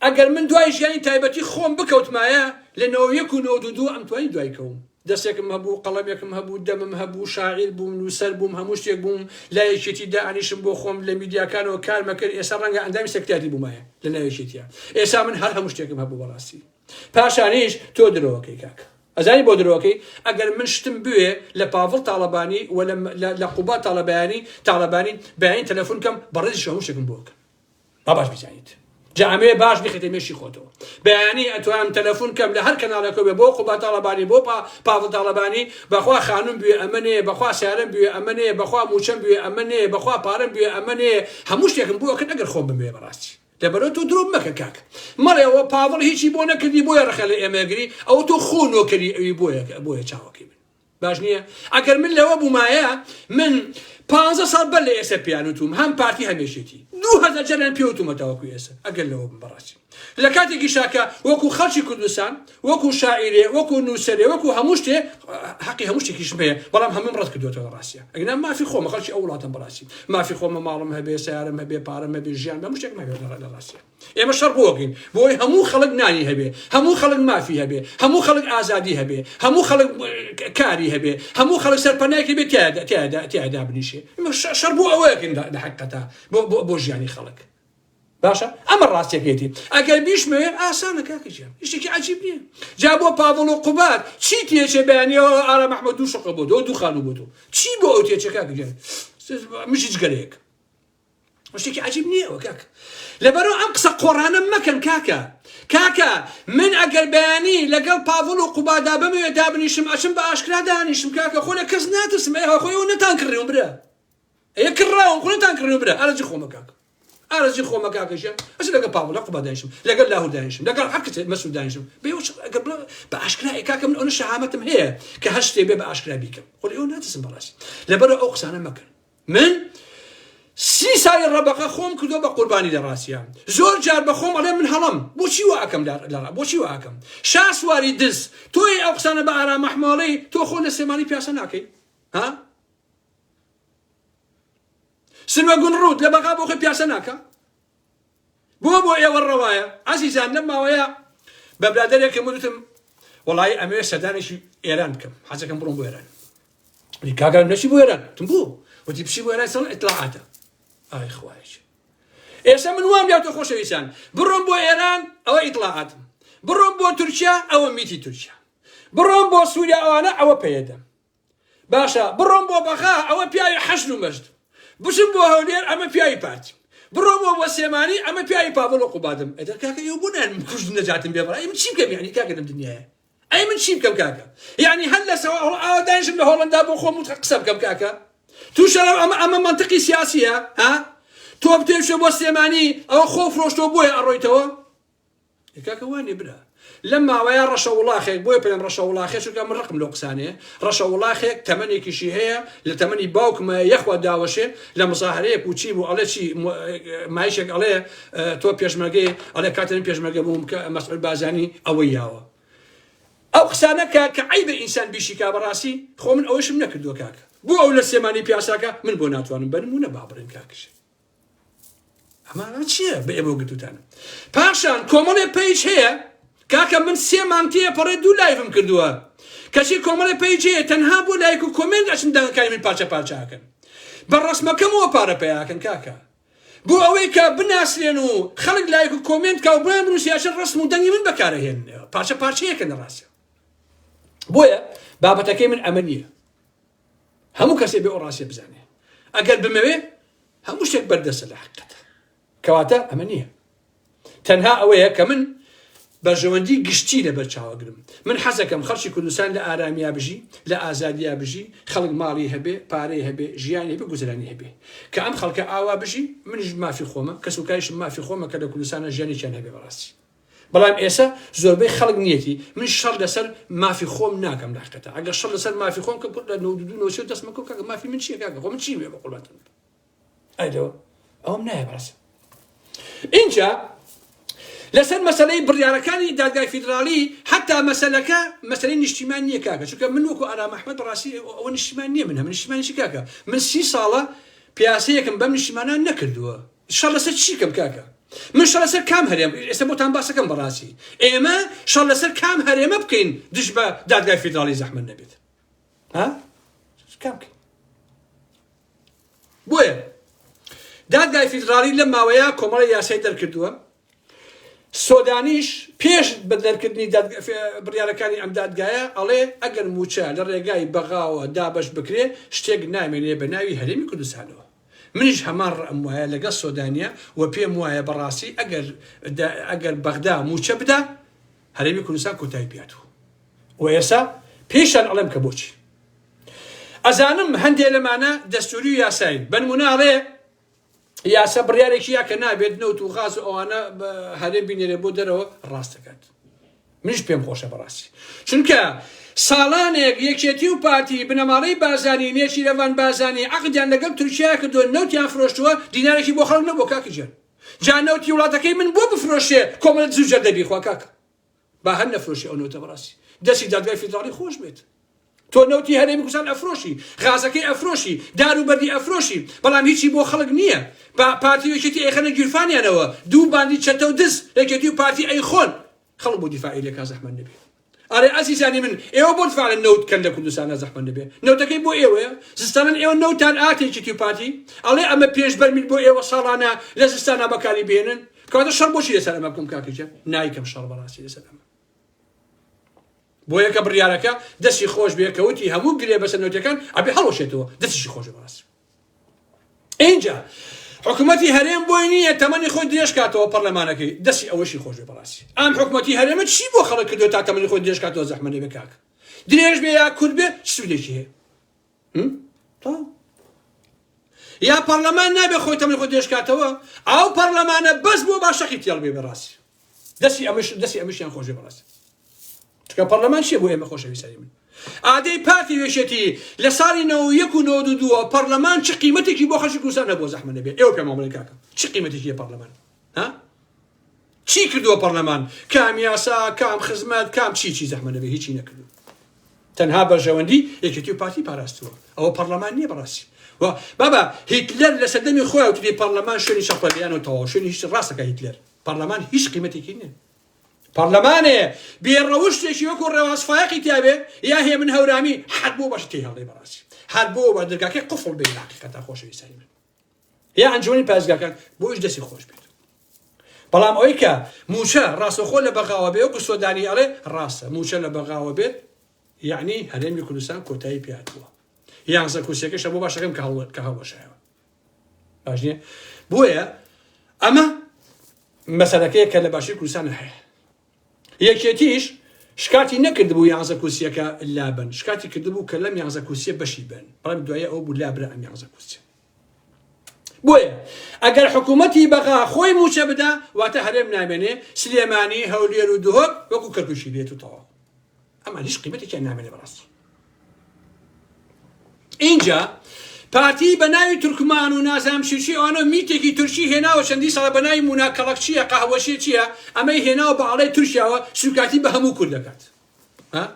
ئەگەر من دوای ژیانی تایبەتی خۆم بکەوتمایە لە 91 و 92 ئەمتوانی دوای کەوم دەستێکم هەبوو قەڵەمێکم هەبوو دەمم هەبوو شاعیر بووم نووسەر بووم هەموو شتێک بووم لە یەکێتی دائەنیشم بۆ خۆم لە میدیاکانەوە کارمەکرد ئێستا ڕەنگە ئەندامی سەکرتاتی بوومایە لە ناو یەکێتیە ئێستا من هەر هەموو شتێکم هەبوو بەڕاستی پاشانیش تۆ درۆەکەی کاکە. ئەزانی بۆ درۆکەی ئەگەر من شتم بوێ لە پاڤڵ تاڵەبانی و لە قوبا تاڵەبانی تاڵەبانی بەیانی تەلەفۆن کەم بەڕێزیش هەموو شتێکم بۆ کەم با باش بیزانیت جا ئەمەوێ باش بیخەیتە مێشی خۆتەوە بەیانی ئەتوانم تەلەفۆن کەم لە هەر کەناڵێکەوە بێ بۆ قوبا تاڵەبانی بۆ پاڤڵ تاڵەبانی بەخوا خانوم بوێ ئەمە نێ بەخوا سیارەم بوێ ئەمە نێ بەخوا موچەم بوێ ئەمە نێ بەخوا پارەم بوێ ئەمە نێ هەموو شتێکم بۆ ئەکرد ئەگەر خۆم بمەوێ بەڕاستی لەبەرئەوە تۆ درۆ مەکە کاک مەڵێ ئەوە پاڤڵ هیچی بۆ نەکردی بۆیە ڕەخە لە ئێمە گری ئەوە تۆ خۆ نۆکەری ئەوی بۆیە بۆیە چاوەکەی من باش نییە ئەگەر من لەوە بوومایە من پ ساڵ بەر لە ئێستا پیان وتوم هەم پارتی هەمێشێتی 2000 جاریان پێ وتومە تاوەکو ئێستا ئەگەر لەوە بم بەڕاستی لە کاتێکی شاکە وەکو خەڵکی کوردستان وەکو شاعیرێ وەکو نووسەرێ وەکو هەموو شتێ حەقی هەموو شتێکیشم هەیە بەڵام هەمووم ڕەت کردوێتەوە لە ڕاستیە ئەگەنا مافی خۆمە خەڵکی ئەو وڵاتم بەڕاستی مافی خۆمە ماڵم هەبێ سیارم هەبێ پارەم هەبێ ژیان هەموو شتێکم هەبێ لە ڕاستیە ئێمە شەڕ بۆکەین بۆی هەموو خەڵک نانی هەبێ هەموو خەڵک مافی هەبێ هەموو خەڵک ئازادی هەبێ هەموو خەڵک کاری هەبێ هەموو خەڵک سەرپەنایکی بێ تیادا تیادا بنیشێ شەڕ بۆ ئەوەیەکەین لە حەقیقەتا بۆ ژیانی خەڵک باشە ئەمە ڕاستیەکەیەتی ئەگەر بیشمەوێ ئاسانە کاکە گیان هیچ شتێکی عجیب نییە جا بۆ پاڤڵ و قوباد چی تێچێ بەیانیەوە ئارام ئەحمەد دوو شقە بۆ تۆ دوو خانوو بۆ تۆ چی بۆ ئەو تێچێ کاکە گیان مشی جگەرەیەک شتێکی عجیب نییە ئەوە کاکە لەبەرەوە ئەم قسە قۆڕانە مەکەن کاکە کاکە من ئەگەر بەیانی لەگەڵ پاڤڵ و قوبادا بمەوێ دابنیشم ئەچم بە ئاشکرا دانیشم کاکە خۆ لە کەس ناترسم ئێ خۆی ئەو نەتان کڕیوم برا ئێ کڕاوم خۆ نەتان کڕیوم برا ئارەزی خۆمە کاکە ئارەزی خۆمە کاکە ژیان ئەچم لەگەڵ پاڤڵ لە قوبا دانیشم لەگەڵ لاهور دانیشم لەگەڵ هەر کەسێ مەسعود دانیشم بێ ئەگەر بڵێ بە ئاشکرا ئێ کاکە من ئەوە شەهامەتم هەیە کە هەر شتێ بێ بە ئاشکرا بیکەم خۆ لە ئێوە ناترسم بەڕاستی لەبەرئەوە ئەو قسانە مەکەن من سی ساڵی ڕەبەقە خۆم کردووە بە قوربانی لە ڕاستیا زۆر جار بە خۆم ئەڵێم من هەڵەم بۆچی وا ئەکەم لە بۆچی وا ئەکەم شاسواری دز تۆی ئەو قسانە بە ئارام ئەحمەڵی تۆ خۆ لە سلێمانی پیاسە ناکەی ها سروە گونڕوت لە بەغا بۆ خۆی پیاسە ناکا بۆ بۆ ئێوە ڕەوایە عەزیزان لەم ماوەیە بە برادەرێکم وتم وەڵی ئەمەوێ سەردانێکی ئێران بکەم حەزەکەم بڕۆم بۆ ئێران کاگەرم نەچی بۆ ئێران تم بوو وتی بچی بۆ ئێران سەڵ ئیتلاعاتە ئای خوایش ئێستا من وام لاتۆ خۆشەویستان بڕۆم بۆ ئێران ئەوە ئیتلاعاتم بڕۆم بۆ تورکیا ئەوە میتی تورکیا بڕۆم بۆ سووریا ئەوانە ئەوە پێدەم باشە بڕۆم بۆ بەغا ئەوە پیاوی حەشد و مەشد بچم بۆ هەولێر ئەمە پیاوی پارتی بڕۆم بۆ بۆ سلێمانی ئەمە پیاوی پاڤڵ و قوبادم ئەدە کاکە ئێوە بۆ نایەن من کوشت نەجاتم بێ بڕا ئەی من چی بکەم یعنی کاکە لەم دنیایە ئەی من چی بکەم کاکە یعنی هەر لە سەوا ئاوا دانیشم لە هۆڵندا بۆ خۆم قسە بکەم کاکە تو شەرەف ئەمە ئەمە مەنتقی سیاسیە ها تۆ بتێشێ بۆ سلێمانی ئەوە خۆ فرۆشتۆ بۆیە ئەڕۆیتەوە ئێ کاکە وانیە برا لەم ماوەیە ڕەشە وڵاخێک بۆیە پێم ڕەشە وڵاخێ چونکە من ڕقم لەو قسانەیە ڕەشە وڵاخێک تەمەنێکیشی هەیە لە تەمەنی باوکمە یەخوا داوەشێ لە مزاهرەیەک و چی بوو ئەڵێ چی مایشێک ئەڵێ تۆ پێشمەرگەی ئەڵێ کاتێ من پێشمەرگە بووم کە مەسعود بازانی ئەوەی یاوە ئەو قسانە کە کە عیبە ئینسان بیشی کا بەڕاستی خۆ من ئەوەشم نەکردووە کاکە بۆ ئەو لە سلێمانی پیاساکە من بۆ ناتوانم بە نمونە با بڵێن کاکش ئەمانە چییە بە ئێمە گرتوتانە پاشان کۆمەڵێ page هەیە کاکە من سێ مانگ تێپەڕێ دوو live م کردووە کەچی کۆمەڵێ page هەیە تەنها بۆ لایک و comment ئەچن دەنگەکانی من پارچە پارچەکەن بە ڕسمەکەمەوە پارە پیاکەن کاکە بۆ ئەوەی کە بناسرێن و خەڵک لایک و comment کا و بۆیان بنووسی ئەچن ڕسم و دەنگی من بەکارەهێنن پارچە پارچەیەکە لە ڕاستە بۆیە بابەتەکەی من ئەمە نییە هەموو کەسێ بێ ئەو ڕاستیە بزانێ ئەگەر بمەوێ هەموو شتێک بەردەستە لە حقیقەتە کەواتە ئەمە نییە تەنها ئەوەیە کە من بەرژەوەندی گشتی لەبەر چاوەگرم من حەزەکەم خەڵکی کوردستان لە ئارامیا بژی لە ئازادیا بژی خەڵک ماڵی هەبێ پارەی هەبێ ژیانی هەبێ گوزرانی هەبێ کە ئەم خەڵکە ئاوا بژی منیش مافی خۆمە کەس و کایشم مافی خۆمە کە لە کوردستانە ژیانێکیان هەبێ بەڕاستی بەڵام ئێسە زۆربەی خەڵک نیەتی من شەڕ لەسەر مافی خۆم ناکەم لە حقیقەتا ئەگەر شەڕ لەسەر مافی خۆم کەم کورد لە 92 93 دەستمە کەو کاکە مافی من چییە کاکە خۆ من چیم بێ بە قوربانتان ئەی لەوە ئەوم نایە بەڕاست ئینجا لەسەر مەسلەی بڕیارەکانی دادگای فیدراڵی حتا مەسلەکە مەسلەی نیشتیمان نییە کاکە چونکە من وەکو ئارام ئەحمەد بەڕاستی ئەوە نیشتیمان نییە من هەم نیشتیمانیشی کاکە من سی ساڵە پیاسەیەکم بەم نیشتیمانە نەکردووە شەڕ لەسەر چی کەم کاکە من شەڕ لەسەر کام هەرێم ئێستا بۆتان باسەکەم بەڕاستی ئێمە شەڕ لەسەر کام هەرێمە بکەین دژ بە دادگای فیدراڵی زەحمەت نەبێت ها کام بکەین بۆیە دادگای فیدراڵی لەم ماوەیە کۆمەڵی یاسای دەرکردووە. سۆدانیش پێش بە دەرکردنی بڕیارەکانی ئەم دادگایە ئەڵێ ئەگەر مووچە لە ڕێگای بەغاوە دابەش بکرێ شتێک نامێنێ بە ناوی هەرێمی کوردستانەوە. منیش هەمان ڕەئم وایە لەگەڵ سۆدانیە و پێم وایە بەڕاستی ئەگەر ئەگەر بەغدا مووچە بدا هەرێمی کوردستان کۆتایی پێهاتوو و ئێستا پێیشتان ئەڵێم کە بۆچی ئەزانم هەندێ لەمانە دەستوری و یاسایین بەنمونە ئەڵێ یاسا بڕیارێکی یا کە نابێت نەوت و غاز و ئەوانە هەرێم بینێرێ بۆ دەرەوە ڕاست دەکات منیش پێم خۆشە بەڕاستی چونکە ساڵانێک یەکێتی و پارتی بنەماڵەی بازانی نێچیرەڤان بازانی عەقدیان لەگەڵ تورکیا کردووە نەوتیان فرۆشتووە دینارێکی بۆ خەڵک نەبووە کاکە گیان جا نەوتی وڵاتەکەی من بۆ بفرۆشێ کۆمەڵە دز و جەردە بیخوا کاکە با هەر نەفرۆشی ئەو نەوتە بەڕاستی دەستی دادگای فیدراڵی خۆش بێت تۆ نەوتی هەرێمی کوردستان ئەفرۆشی غازەکەی ئەفرۆشی دار و بەردی ئەفرۆشی بەڵام هیچی بۆ خەڵک نییە با پارتی و یەکێتی ئەیخەنە گیرفانیانەوە دوو باندی چەتە و دز یەکێتی و پارتی ئەیخۆن خەڵک بۆ دیفاعی لێکا زەحمەت نەبێ ئەرێ ئەزیزانی من ئێوە بۆ دیفاع لە نەوت کەن لە کوردستانە زەحمەت نەبێ نەوتەکەی بۆ ئێوەیە زستانان ئێوە نەوتان ئاتە یەکێتی و پارتی ئەڵێ ئەمە پێش بەرمیل بۆ ئێوە ساڵانە لە زستانا بەکاری بێنن کەواتە شەڕ بۆچی لەسەر ئەمە بکەم کاکە گیان نایکەم شەڕ بەڕاستی لەسەر ئەمە بۆیە کە بڕیارەکە دەستی خۆش بێ کەوتی هەموو گرێ بەسە نەوتەکان ئەبێ هەڵوەشێتەوە دەستیشی خۆش بەڕاستی اینجا حکوومەتی هەرێم بۆی نییە تەمەنی خۆی درێژ کاتەوە پەرلەمانەکەی دەستی ئەوەشی خۆش بێ بەڕاستی ئەم حکوومەتی هەرێمە چی بۆ خەڵک کردو تا تەمەنی خۆی درێژ کاتەوە زەحمە نەبێ کاک درێژ بێ یا کورت بێ چ سوودێکی هەیە یا پەرلەمان نابێ خۆی تەمەنی خۆی درێژ کاتەوە ئەو پەرلەمانە بەس بۆ باشەقی تێڵ بێ بەڕاستی دەستی ئەمش دەستی ئەمشیان خۆشێ بەڕاستی چکە پەرلەمان چیە بۆ ئێمە خۆشەویستانی من ئادەی پارتی وێشێتی لە ساڵی 91 و 92 پەرلەمان چ قیمەتێکی بۆ خەڵکی کوردستان نەبووە زەحمە نەبێ ئێوە پێمان بڵێن کاکە چ قیمەتێکی پەرلەمان ها چی کردووە پەرلەمان کام یاسا کام خزمەت کام چی چی زەحمە نەبێ هیچی نەکردو تەنها بەرژەوەندی یەکێتی و پارتی پاراستووە ئەوە پەرلەمان نییە بەڕاستی و بابا هیتلەر لە سەردەمی خۆی وتری پەرلەمان شوێنی چەپڵەلیان و تەواو شوێنی هیچ ڕاستەکە هیتلەر پەرلەمان هیچ قیمەتێکی نییە پەرلەمانێ بێ ڕەوشتێکی وەکو ڕێواز فایەقی تیابێ یا هێمن هەورامی حەد بۆ بەش تێ هەڵێ بەڕاستی هەر بۆ بە دەرگاکەی قفڵ بێ لە حقیقەتا خۆشەویستانی من یا ئەنجومەنی پارێزگاکان بۆیش دەستی خۆش بێت بەڵام ئەوەی کە موچە ڕاستەخۆ لە بەغاوە بێ وەکو سۆدانی ئەڵێ ڕاستە موچە لە بەغاوە بێت یعنی هەرێمی کوردستان کۆتایی پێهاتووە یانزە کورسیەکەشە بۆ باشەکەم کە هەڵوەشایەوە باش نییە بۆیە ئەمە مەسەلەکەیە کە لە باشوری کوردستان هەیە یەکێتیش شکاتی نەکردبوو یانزە کورسیەکە لابن شکاتی کردبوو کە لەم یانزە کورسیە بەشی بن بەڵام دوایی ئەو بوو لابرا ئەم یانزە کورسیە بۆیە ئەگەر حکوومەتی بەغا خۆی موچە بدا واتە هەرێم نامێنێ سلێمانی هەولێر و دهۆک وەکو کەرکوکی بێت و تەواو ئەمان هیچ قیمەتێکیان نامێنێ بەڕاستی ئینجا پارتی بە ناوی تورکمان و نازانم چی چی ئەوانە میتێکی تورکی هێناوە چەندی ساڵە بە ناوی مونا کەڵەک چییە قەهوەچیە چییە ئەمەی هێناوە بە ئاڵای تورکیاوە سوکاتی بە هەموو کورد دەکات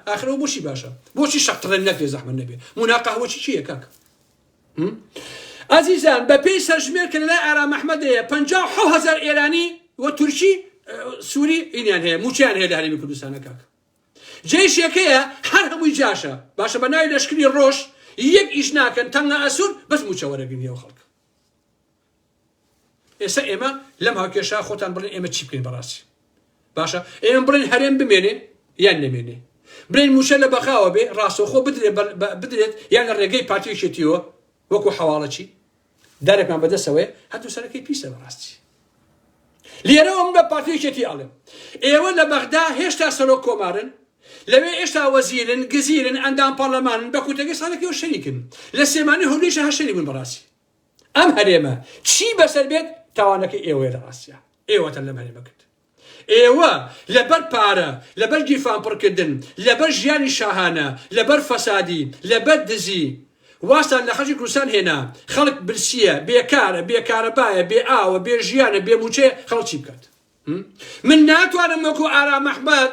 ئاخر ئەو بۆچی باشە بۆچی شەقتڕێن نەکرێ زەحمەت نەبێ مونا قەهوەچی چییە کاک ئەزیزان بە پێی سەرژمێر کە لەلای ئارام ئەحمەد هەیە 57 هزار ئێرانی و تورکی سووری ئینیان هەیە موچیان هەیە لە هەرێمی کوردستانە کاک جەیشێکەیە هەر هەمووی جاشە باشە بە ناوی لەشکری ڕۆژ یەک ئیش ناکەن تەنگە ئەسوور بەس موچە وەرەگرن ئەو خەڵک ئێستا ئێمە لەم هاوکێشە خۆتان بڵێن ئێمە چی بکەین بەڕاستی باشە ئێمە بڵێن هەرێم بمێنێ یان نەمێنێ بڵێن موچە لە بەغاوە بێ ڕاستەوخۆ بدرێ بدرێت یان لە ڕێگەی پارتیەکێتیەوە وەکو حەواڵەچی دارێکمان بەدەستەوەیە هەردوو سەرەکەی پیسە بەڕاستی لێرەوە من بە پارتی یەکێتی ئەڵێم ئێوە لە بەغدا هێشتا سەرۆک کۆمارن لەوێ ئێشتا وەزیرن گزیرن ئەندام پەرلەمانن بە کوتەکەی ساڵێکەوە شەریکن لە سلێمانی هەولێریش هەر شەریک بوون بەڕاستی ئەم هەرێمە چی بەسەر بێت تاوانەکەی ئێوەیە لە ڕاستیا ئێوەتان لەم هەرێمە کرد ئێوە لەبەر پارە، لەبەر گیرفان پڕکردن، لەبەر ژیانی شاهانە، لەبەر فەسادی، لەبەر دزی وازتان لە خەڵکی کوردستان هێنا، خەڵک برسییە، بێکارە، بێ کارەبایە، بێ ئاوە، بێ ژیانە، بێ مووچەیە، خەڵک چی بکات؟ من ناتوانم وەکو ئارام ئەحمەد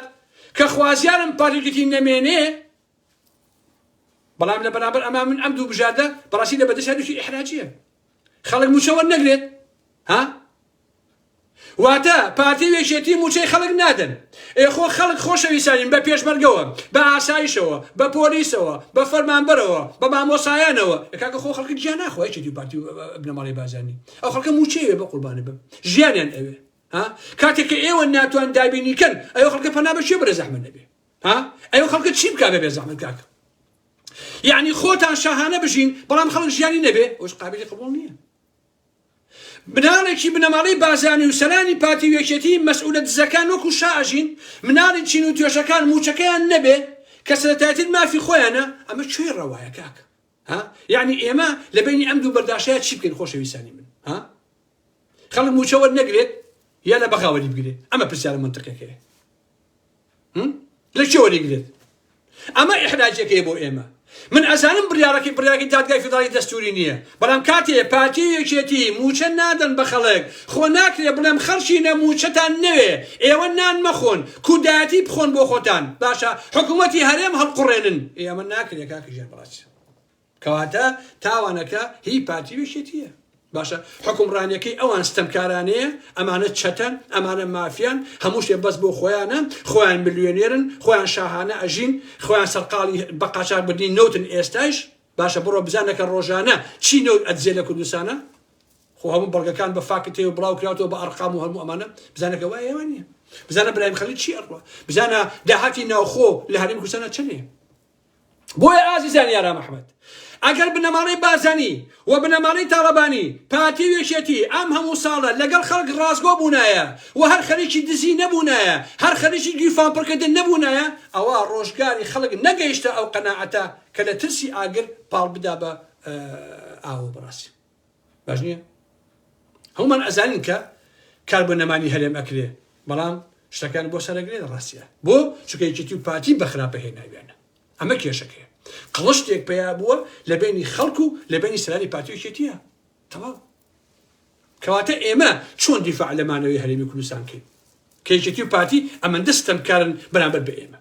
کە خوازیارم پارتی نەمێنێ، بەڵام لە بەرامبەر ئەما من ئەم دوو بژاردە بەڕاستی لە بەدەست هەردووکی ئیحراجیە. خەڵک مووچە وەرنەگرێت ها؟ واتە پارتی و یەکێتی مووچەی خەڵک نادەن. ئێ خۆ خەڵک خۆشەویستانین بە پێشمەرگەوە، بە ئاسایشەوە، بە پۆلیسەوە، بە فەرمانبەرەوە، بە مامۆسایانەوە. ئێ کاکە خۆ خەڵکە گیا ناخوا یەکێتی و پارتی و بنەماڵەی بارزانی. ئەو خەڵکە مووچەی ئەوێ بە قوربانت بم. ژیانیان ئەوێ. ها کاتێک کە ئێوە ناتوان دابینی کەن ئەو خەڵکە پەنا بە کێ بەرێ زەحمەت نەبێ ها ئەو خەڵکە چی بکا بێ زەحمەت کاکە یعنی خۆتان شاهانە بژین بەڵام خەڵک ژیانی نەبێ ئەوش قابلی قبوڵ نییە مناڵێکی بنەماڵەی بازانی و سەرانی پارتی و یەکێتی مەسئولە دزەکان وەکو شا ئەژین، مناڵی چین و توێژەکان موچەکەیان نەبێ کە سەرەتایترین مافی خۆیانە، ئەمە کوێی ڕەوایە کاکە ها؟ یەعنی ئێمە لە بەینی ئەم دوو بەرداشەیا چی بکەین خۆشەویستانی من ها؟ خەڵک موچە وەرنەگرێت یا لە بەغا وەری بگرێت؟ ئەمە پرسیارە مەنتقیەکەیە. لە کێ وەریگرێت؟ ئەمە ئیحراجەکەی بۆ ئێمە. من ئەزانم بڕیارەکەی بڕیارەکەی دادگای فیدراڵی دەستوری نییە، بەڵام کاتێ پارتی و یەکێتی مووچە نادەن بە خەڵک، خۆ ناکرێ بڵێم خەڵکینە مووچەتان نەوێ، ئێوە نان مەخۆن، کوردایەتی بخۆن بۆ خۆتان، باشە حکوومەتی هەرێم هەڵقوڕێنن، ئێ ئەمە ناکرێ کاکە گیان بەڕاستی. کەواتە تاوانەکە هی پارتی و یەکێتیە. باشە حوکمڕانیەکەی ئەوان ستەمکارانەیە، ئەمانە چەتەن، ئەمانە مافیان، هەموو شتێ بەس بۆ خۆیانە، خۆیان ملیۆنێرن، خۆیان شاهانە ئەژین، خۆیان سەرقاڵی بە قاچاخ بردنی نەوتن ئێستایش. باشە بڕۆ بزانە کە ڕۆژانە چی نەوت ئەدزێ لە کوردستانا؟ خۆ هەموو بەڵگەکان بە فاکت هەیە و بڵاو کراوەتەوە بە ئەرقام و هەموو ئەمانە، بزانە کە وایە یان نییە. بزانە برایم خەلیل چی ئەڕوا. بزانە داهاتی ناوخۆ لە هەرێمی کوردستانا چەندەیە. بۆیە ئازیزانی ئارام ئەحمەد ئەگەر بنەماڵەی بارزانی و بنەماڵەی تاڵەبانی پارتی و یەکێتی ئەم هەموو ساڵە لەگەڵ خەڵک ڕاستگۆ بوونایە و هەر خەریکی دزی نەبوونایە هەر خەریکی گیرفان پڕکردن نەبوونایە ئەوا ڕۆژگاری خەڵک نەگەیشتە ئەو قەناعەتە کە لە ترسی ئاگر پاڵ بدا بە ئاوە بەڕاستی باش نییە هەمومان ئەزانین کە کار بۆ نەمانی هەرێم ئەکرێ بەڵام شتەکان بۆ سەرەگرێ لە ڕاستە بۆ چونکە یەکێتی و پارتی بە خراپە هێناویانە ئەمە کێشەکەیە قڵشتێک پەیا بووە لە بینی خەڵک و لە بینی سەرانی پارتی و یەکێتیە تەواو کەواتە ئێمە چۆن دیفاع لە مانەوەی هەرێمی کوردستان بکەین کە یەکێتی و پارتی ئەمەندە ستەمکارن بەرامبەر بە ئێمە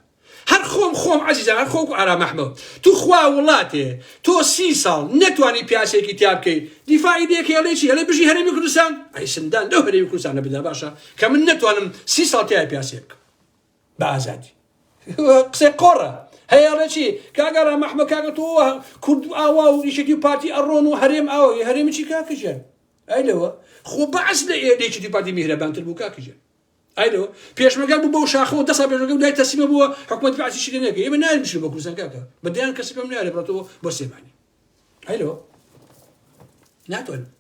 هەر خۆم خۆم عەزیزان هەر خۆک و ئارام ئەحمەد تو خوا وڵاتێ تۆ سی ساڵ نەتوانی پیاسەیەکی تیا بکەی دیفاعی لێکەی ئەڵێ چی ئەڵێ بژی هەرێمی کوردستان ئەی سندان لەو هەرێمی کوردستانە بدا باشە کە من نەتوانم سی ساڵ تیا پیاسێ بکەم بە ئازادی قسەی قۆڕە هەیە ئەڵێ چی کاک ئارام ئەحمەد کاکە تۆ کورد ئاوا و یەکێتی و پارتی ئەڕۆن و هەرێم ئاوا هەرێمی چی کاکە گیان ئەی لەوە خۆ بەعس لە یەکێتی و پارتی میهرەبانتر بوو کاکە گیان ئەی لەوە پێشمەرگە بوو بەو شاخەوە دە ساڵ پێشمەرگە دوای تەسلیمە بووە حکومەت بەعسی شتێ نەکرد ئێمە نایەن بچین بۆ کوردستان کاکە بە دەیان کەسی پێم نایەرێ بڕۆتەوە بۆ سلێمانی ئەی لەوە ناتوانن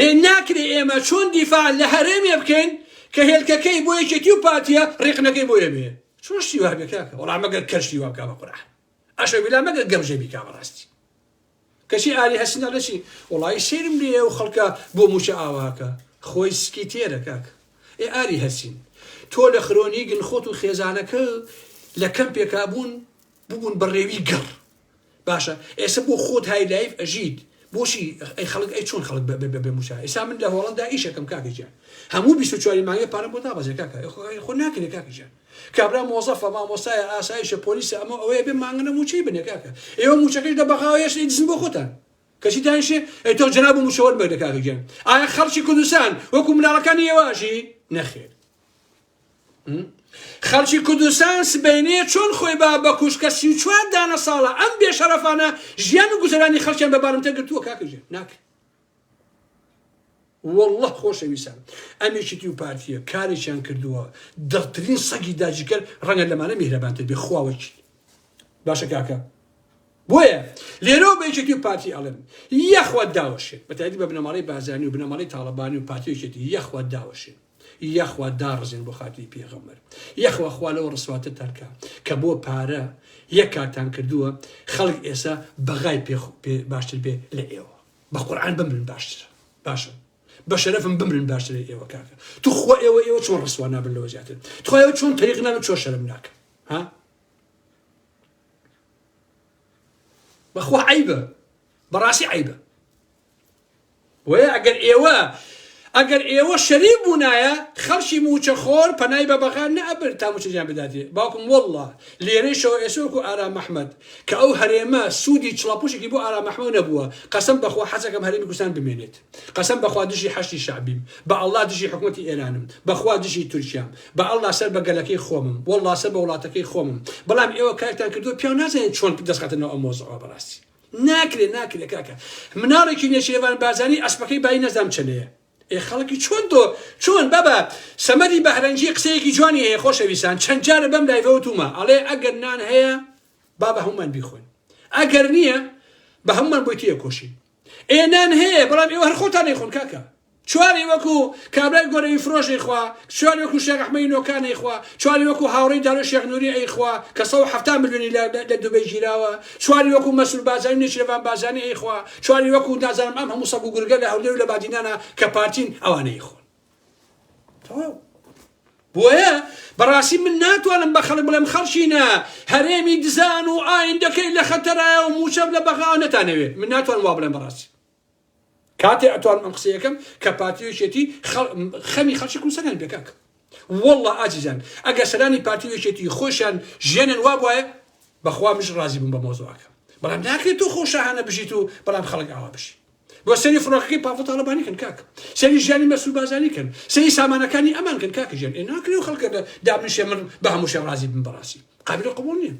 ئێ ناکرێ ئێمە چۆن دیفاع لە هەرێمێ بکەین کە هێلکەکەی بۆ یەکێتی و پارتیە ڕیقنەکەی بۆ ئێمەیە چۆن شتی وا بێ کاکە وەڵا مەگەر کەر شتی وا بکا بە قورئان ئەشە بیلا مەگەر گەمژە بیکا بەڕاستی کەچی ئاری هەرسین ئەڵێ چی وەڵایی سەیرم لێیە ئەو خەڵکە بۆ موچە ئاواکە خۆی سکی تێرە کاک ئێ ئاری هەرسین تۆ لە خرۆنیگن خۆت و خێزانەکە لە کەمپێکا بوون ببوون بە ڕێوی گەڕ باشە ئێستا بۆ خۆت های life ئەژیت بۆچی ئەی خەڵک ئەی چۆن خەڵک بێ موچە ئێستا من لە هۆڵندا ئیشەکەم کاکە گیان هەموو 24 مانگێ پارەم بۆ دابەزێ کاکە خۆ ناکرێ کاکە گیان کابرا مۆزەفە مامۆستایە ئاسایشە پۆلیسە ئەمە ئەوەیە بێ مانگەنە موچەی بنێ کاکە ئێوە موچەکەش لە بەغاوە هێشتا ئیدزن بۆ خۆتان کەچی دانیشێ ئەی تۆ جەناب و موچە وەربگرە کاکە گیان ئایا خەڵکی کوردستان وەکو مناڵەکانی ئێوە ئەژی نەخێر خەڵکی کوردستان سبەینێ چۆن خۆی با بەکوش کە 34 دانە ساڵە ئەم بێشەرەفانە ژیان و گوزەرانی خەڵکیان بە بارمتە گرتووە کاکە گیان ناکرێت واللە خۆشەویستان ئەم یەکێتی و پارتیە کارێکیان کردووە دڕترین سەگی داگیرکەر ڕەنگە لەمانە میهرەبانتر بێ خوا وەکیل باشە کاکە بۆیە لێرەوە بە یەکێتی و پارتی ئەڵێم یەخوا داوەشێن بە تایبەتی بە بنەماڵەی بارزانی و بنەماڵەی تاڵەبانی و پارتی و یەکێتی یەخوا داوەشێن یەخوا داڕزێن بۆ خاتری پێغەمبەر یەخوا خوا لەوە ڕسواترتان کا کە بۆ پارە یەک کارتان کردووە خەڵک ئێسا بەغای پێ باشتر بێ لە ئێوە بە قورعان بمرن باشترە باشە بە شەرەفم بمرن باشترە ئێوە کاکە توخوا ئێوە ئێوە چۆن ڕسوا نابن لەوە زیاتر تخوا ئێوە چۆن تەریق نابن چۆن شەرم ناکەن ها بەخوا عیبە بەڕاستی عیبە بۆیە ئەگەر ئێوە ئەگەر ئێوە شەریف بوونایە خەڵکی مووچەخۆر پەنای بە بەغا نەئەبرد تا مووچەیان بداتێ باوکم واللە لێرەیشەوە ئێستا وەکو ئارام ئەحمەد کە ئەو هەرێمە سوودی چڵەپوشێکی بۆ ئارام ئەحمەد نەبووە قەسەم بەخوا حەزەکەم هەرێمی کوردستان بمێنێت قەسەم بەخوا دژی حەشدی شەعبیم بە ئەڵڵا دژی حکومەتی ئێرانم بەخوا دژی تورکیام بە ئەڵڵا سەر بە گەلەکەی خۆمم واللە سەر بە وڵاتەکەی خۆمم بەڵام ئێوە کارتان کردووە پیاو نازانێت چۆن دەستخاتە ناو ئەم مۆزعەوە بەڕاستی ناکرێ ناکرێ کاکە مناڵێکی نێچیرڤان بارزانی ئەسپەکەی بایی نەزام چەنەیە. ئێ خەڵکی چۆن تۆ چۆن بابە سەمەدی بەهرەنگی قسەیەکی جوانی هەیە خۆشەویستان چەند جارە بەم live ە وتومە ئەڵێ ئەگەر نان هەیە با بە هەمومان بیخۆین ئەگەر نییە بە هەمومان بۆی تێکۆشین ئێ نان هەیە بەڵام ئێوە هەر خۆتان ئەیخۆن کاکە. چواری وەکو کابرای گۆرەوی فرۆش ئەیخوا، چواری وەکو شێخ ئەحمەدی نۆکان ئەیخوا، چواری وەکو هاوڕێی دارۆی شێخ نوری ئەیخوا کە 170 ملیۆنی لە لە دوبەی گیراوە، چواری وەکو مەسرور بارزانی و نێچیرەڤان بارزانی ئەیخوا، چواری وەکو نازانم ئەم هەموو سەگ و گورگە لە هەولێر و لە بادینانا کە پارتین ئەوانە ئەیخۆن. تەواو. بۆیە بەڕاستی من ناتوانم بە خەڵک بڵێم خەڵکینە هەرێمی دزان و ئایندەکەی لە خەتەرایە و مووچە لە بەغاوە نەتانەوێ من ناتوانم وا بڵێم بەڕاستی. کاتێ ئەتوانم ئەم قسەیەکەم کە پارتی و یەکێتی خەمی خەڵکی کوردستانیان بێ کاک واللە ئازیزان ئەگەر سەرانی پارتی و یەکێتی خۆشیان ژیانیان وا بوایە بەخوا منش ڕازی بووم بە مەوزوعەکە بەڵام ناکرێت تۆ خۆ شاهانە بژیت و بەڵام خەڵک ئاوا بژی بۆ سەری فڕۆکەکەی پاڤڵ تاڵەبانی کەن کاک سەری ژیانی مەسرور بارزانی کەن سەری سامانەکانی ئەمان کەن کاکە ژیان ئێ ناکرێ و خەڵکە دابنیشێ من بە هەموو شێ ڕازی بم بەڕاستی قابل قبوڵ نییە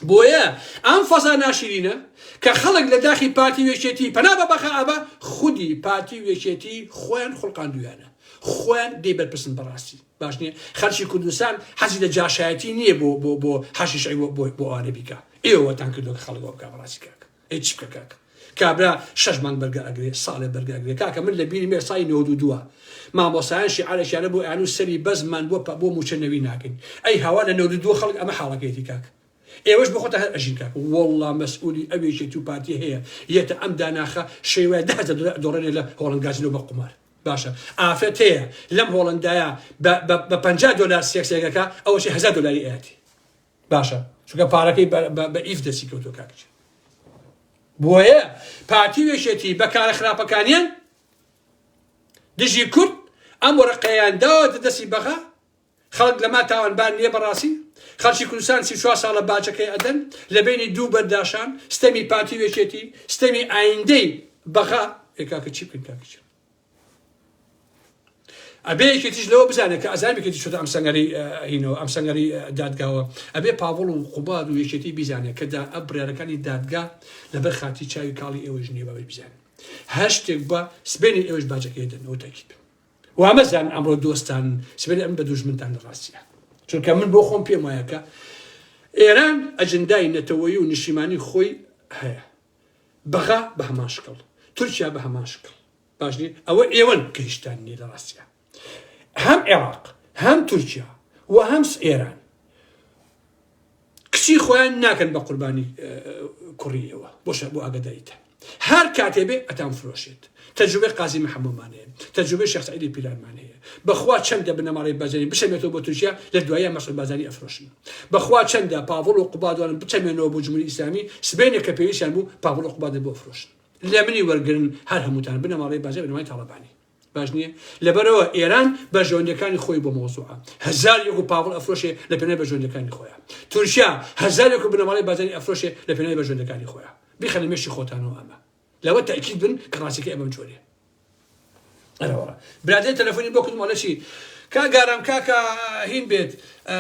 بۆیە ئەم فەزا ناشیرینە کە خەڵک لە داخی پارتی و یەکێتی پەنا بە بەغا ئەبا، خودی پارتی و یەکێتی خۆیان خوڵقاندویانە، خۆیان لێی بەرپرسن بەڕاستی باش نیە خەلکی کوردستان حەزی لە جاشایەتی نیە بۆ بۆ بۆ حەشی شەعبی بۆ بۆ بۆ ئەوانە بیکا ئێوە واتان کردوە کە خەڵک وا بکا بەڕاستی کاک ئەی چی بکە کاک کابرا شەش مانگ بەرگە ئەگرێ ساڵێ بەرگە ئەگرێ کاکە من لە بیرم ێ ساڵی 92 مامۆسایان شیعارێکیانە بۆ ئەیان و سەری بەزمان بۆ بۆ موچە نەوی ناکەین ئەی هاوار لە 92 خەڵک ئەمە حاڵەکەیەتی کاک ئێوەش بۆ خۆتان هەر ئەژین کاک واللە مەسئولی ئەو یەکێتی و پارتی هەیە یەتە ئەم داناخە شەیوایە 10,000 دۆلار ئەدۆڕێنێ لە هۆڵەند گازینۆ بە قومار باشە ئافرەت هەیە لەم هۆڵەندایە بە بە بە 50 دۆلار سێکسێکەکە ئەوەشی 1000 دۆلاری ئەیاتی باشە چونکە پارەکەی بە ئیف دەستی کەوتوە کاک بۆیە پارتی و یەکێتی بە کارە خراپەکانیان دژی کورد ئەم وەرەقەیان داوەتە دەستی بەغا خەڵک لەما تاوانبار نییە بەڕاستی خەڵکی کوردستان 34 ساڵە باجەکەی ئەدەن لە بینی دوو بەرداشان ستەمی پارتی و یەکێتی ستەمی ئایندەی بەغا ئێ کاکە چی بکەین کاکە چی ئەبێ یەکێتیش لەوە بزانێت کە ئەزانم یەکێتی چۆتە ئەم سەنگەری هینەوە ئەم سەنگەری دادگاوە ئەبێ پاڤڵ و قوباد و یەکێتی بیزانێت کە دا ئەم بڕیارەکانی دادگا لەبەر خاتی چاوی کاڵی ئێوەش نییە بابەی بزانن هەر شتێک بە سبێنی ئێوەش باجەکەی دەنەوە تاکید بن وامەزان ئەمڕۆ دۆستان سبێنێ ئەمن بە دوژمنتان لە ڕاستیە چونکە من بۆ خۆم پێم وایە کە ئێران ئەجندای نەتەوەیی و نیشتیمانی خۆی هەیە بەغا بە هەمان شکڵ تورکیا بە هەمان شکڵ باش نیە ئەوە ئێوەن کە هیچتان نیە لە ڕاستیا هەم عێراق هەم تورکیا و هەم ئێران کچی خۆیان ناکەن بە قوربانی کوڕی ئێوە بۆشە بۆ ئاگاداریتان هەر کاتێ بێ ئەتان فرۆشێت تەجروبەی قازی محەممەمان هەیە تەجروبەی شێخ سەعیدی پیرانمان هەیە بەخوا چەندە بنەماڵەی بارزانی بچەمێتەوە بۆ تورکیا لە دوایە مەسعود بارزانی ئەفرۆشن بەخوا چەندە پاڤڵ و قوبادوانم بچەمێنەوە بۆ جمهوری ئیسلامی سبەینێ کە پێویستیان بوو پاڤڵ و قوبادت بۆ ئەفرۆشن لە منی وەرگرن هەر هەمووتان بنەماڵەی بارزانی بنەمای تاڵەبانی باش نییە لەبەرەوە ئێران بەرژەوەندیەکانی خۆی بۆ مەوزوعە هەزار یەک و پاڤڵ ئەفرۆشێ لە پێناوی بەرژەوەندیەکانی خۆیان تورکیا هەزار یەک و بنەماڵەی بارزانی ئەفرۆشێ لە پێناوی بەرژەوەندیەکانی خۆیان بیخەنە مێشکی خۆتانەوە ئەمە لەوە تەئکید بن کە ڕاستیەکەی ئەمەم جۆرێ ئەرەوەڵا برادەر تەلەفۆنی بۆ کردم ئەڵێ چی کا گارام کاکە هین بێت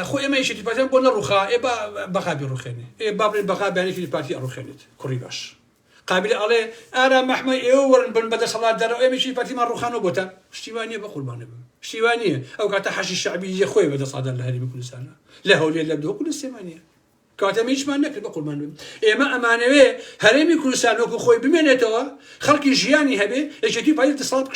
خۆ ئێمە یەکێتی پارتیان بۆ نەڕوخا ئێ با بەغا بیڕوخێنێ ئێ با بڵێن بەغا بیانێکی پارتی ئەڕوخێنێت کوڕی باش قابیلە ئەڵێ ئارام ئەحمە ئێوە وەرن بن بە دەسەڵات دەرەوە ئێمە یەکێتی پارتیمان ڕوخانەوە بۆتان شتی وا نییە بە قوربانە بم شتی وا نییە ئەو کاتە حەشی شەعبی یە خۆی بە دەسەڵاتدار لە هەرێمی کوردستانە لە هەولێر لە دهۆک و لە سلێمانیە کەواتە ئێمە هیچمان نەکرد بە قوربان بم ئێمە ئەمانەوێ هەرێمی کوردستان وەکو خۆی بمێنێتەوە خەڵکی ژیانی هەبێ یەکێتی پارتی دەسەڵات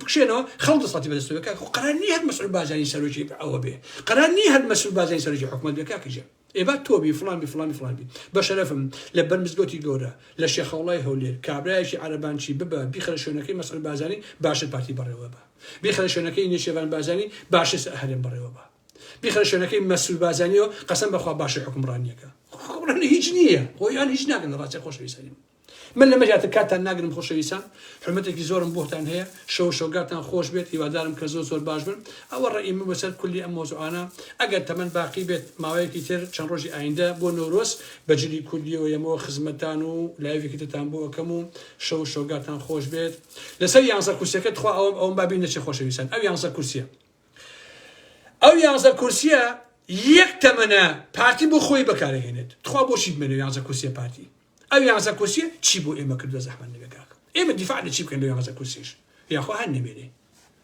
بکشێنەوە خەڵک دەسەڵاتی بەدەستەوە کاک خۆ قەرار نییە هەر مەسعود بارزانی سەرۆکی ئەوە بێ قەرار نییە هەر مەسعود بارزانی سەرۆکی حکومەت بێ کاکە گیان ئێ با تۆ بی فڵان بی فڵان بی فڵان بی بەشەرەفم لە بەر مزگەوتی گەورە لە شێخەوڵای هەولێر کابرایەکی عەرەبانچی ببە بیخەرە شوێنەکەی مەسعود بارزانی باشتر پارتی بەڕێوە بە بیخەرە شوێنەکەی نێچیرڤان بارزانی باشتر هەرێم بەڕێوە بە بیخەرە شوێنەکەی مەسرور بارزانیەوە قەسەم بەخوا باشتر حوکمڕانیەکە حوکمڕانی هیچ نییە خۆیان هیچ ناکەن لە ڕاستیا خۆشەویستانی من من لەمە زیاتر کاتتان ناگرم خۆشەویستان حورمەتێکی زۆرم بۆتان هەیە شەو شەوگاتان خۆش بێت هیوادارم کە زۆر زۆر باش بن ئەوە ڕەئی من بەسەر کولی ئەم مەوزوعانە ئەگەر تەمەن باقی بێت ماوەیەکی تر چەند ڕۆژی ئایندە بۆ نەورۆز بە جلی کوردیەوە یەمەوە خزمەتتان و live ێکی ترتان بۆ ئەکەم و شەو شەوگاتان خۆش بێت لەسەر یانزە کورسیەکە تخوا ئەوەم ئەوەم با بیر نەچێ خۆشەویستان ئەو یانزە کورسیە ئەو یانزە کورسیە یەک تەمەنە پارتی بۆ خۆی بەکارەهێنێت تخوا بۆچی بمێنێ یانزە کورسیە پارتی ئەو یانزە کورسیە چی بۆ ئێمە کردوە زەحمەت نەبێ کاک ئێمە دیفاع لە چی بکەین لەو یانزە کورسیش. یاخوا هەر نەمێنێ.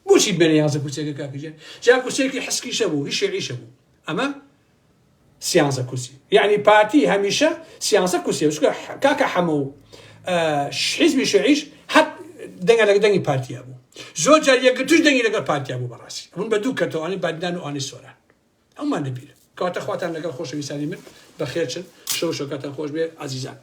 بۆچی بمێنێ یانزە کورسیەکە کاکە گیان؟ جا کورسیەکی حسکیشە بوو هی شیعیشە بوو. ئەمە سیانزە کورسی یعنی پارتی هەمیشە سیانزە کورسی چونکە کاکە حەمە و حیزبی شیعیش هەر دەنگە لەگە دەنگی پارتیا بوو. زۆر جار یەکگرتوش دەنگی لەگەڵ پارتیا بوو بەڕاستی بوون بە دوو کەرتەوە ئەوانەی بادینان و ئەوانەی سۆران. هەموومان لەبیرە. کەواتە خواتان لەگەڵ خۆشەویستانی من بەخێرچن شەو شەوکاتان خۆش بێ ئازیزان.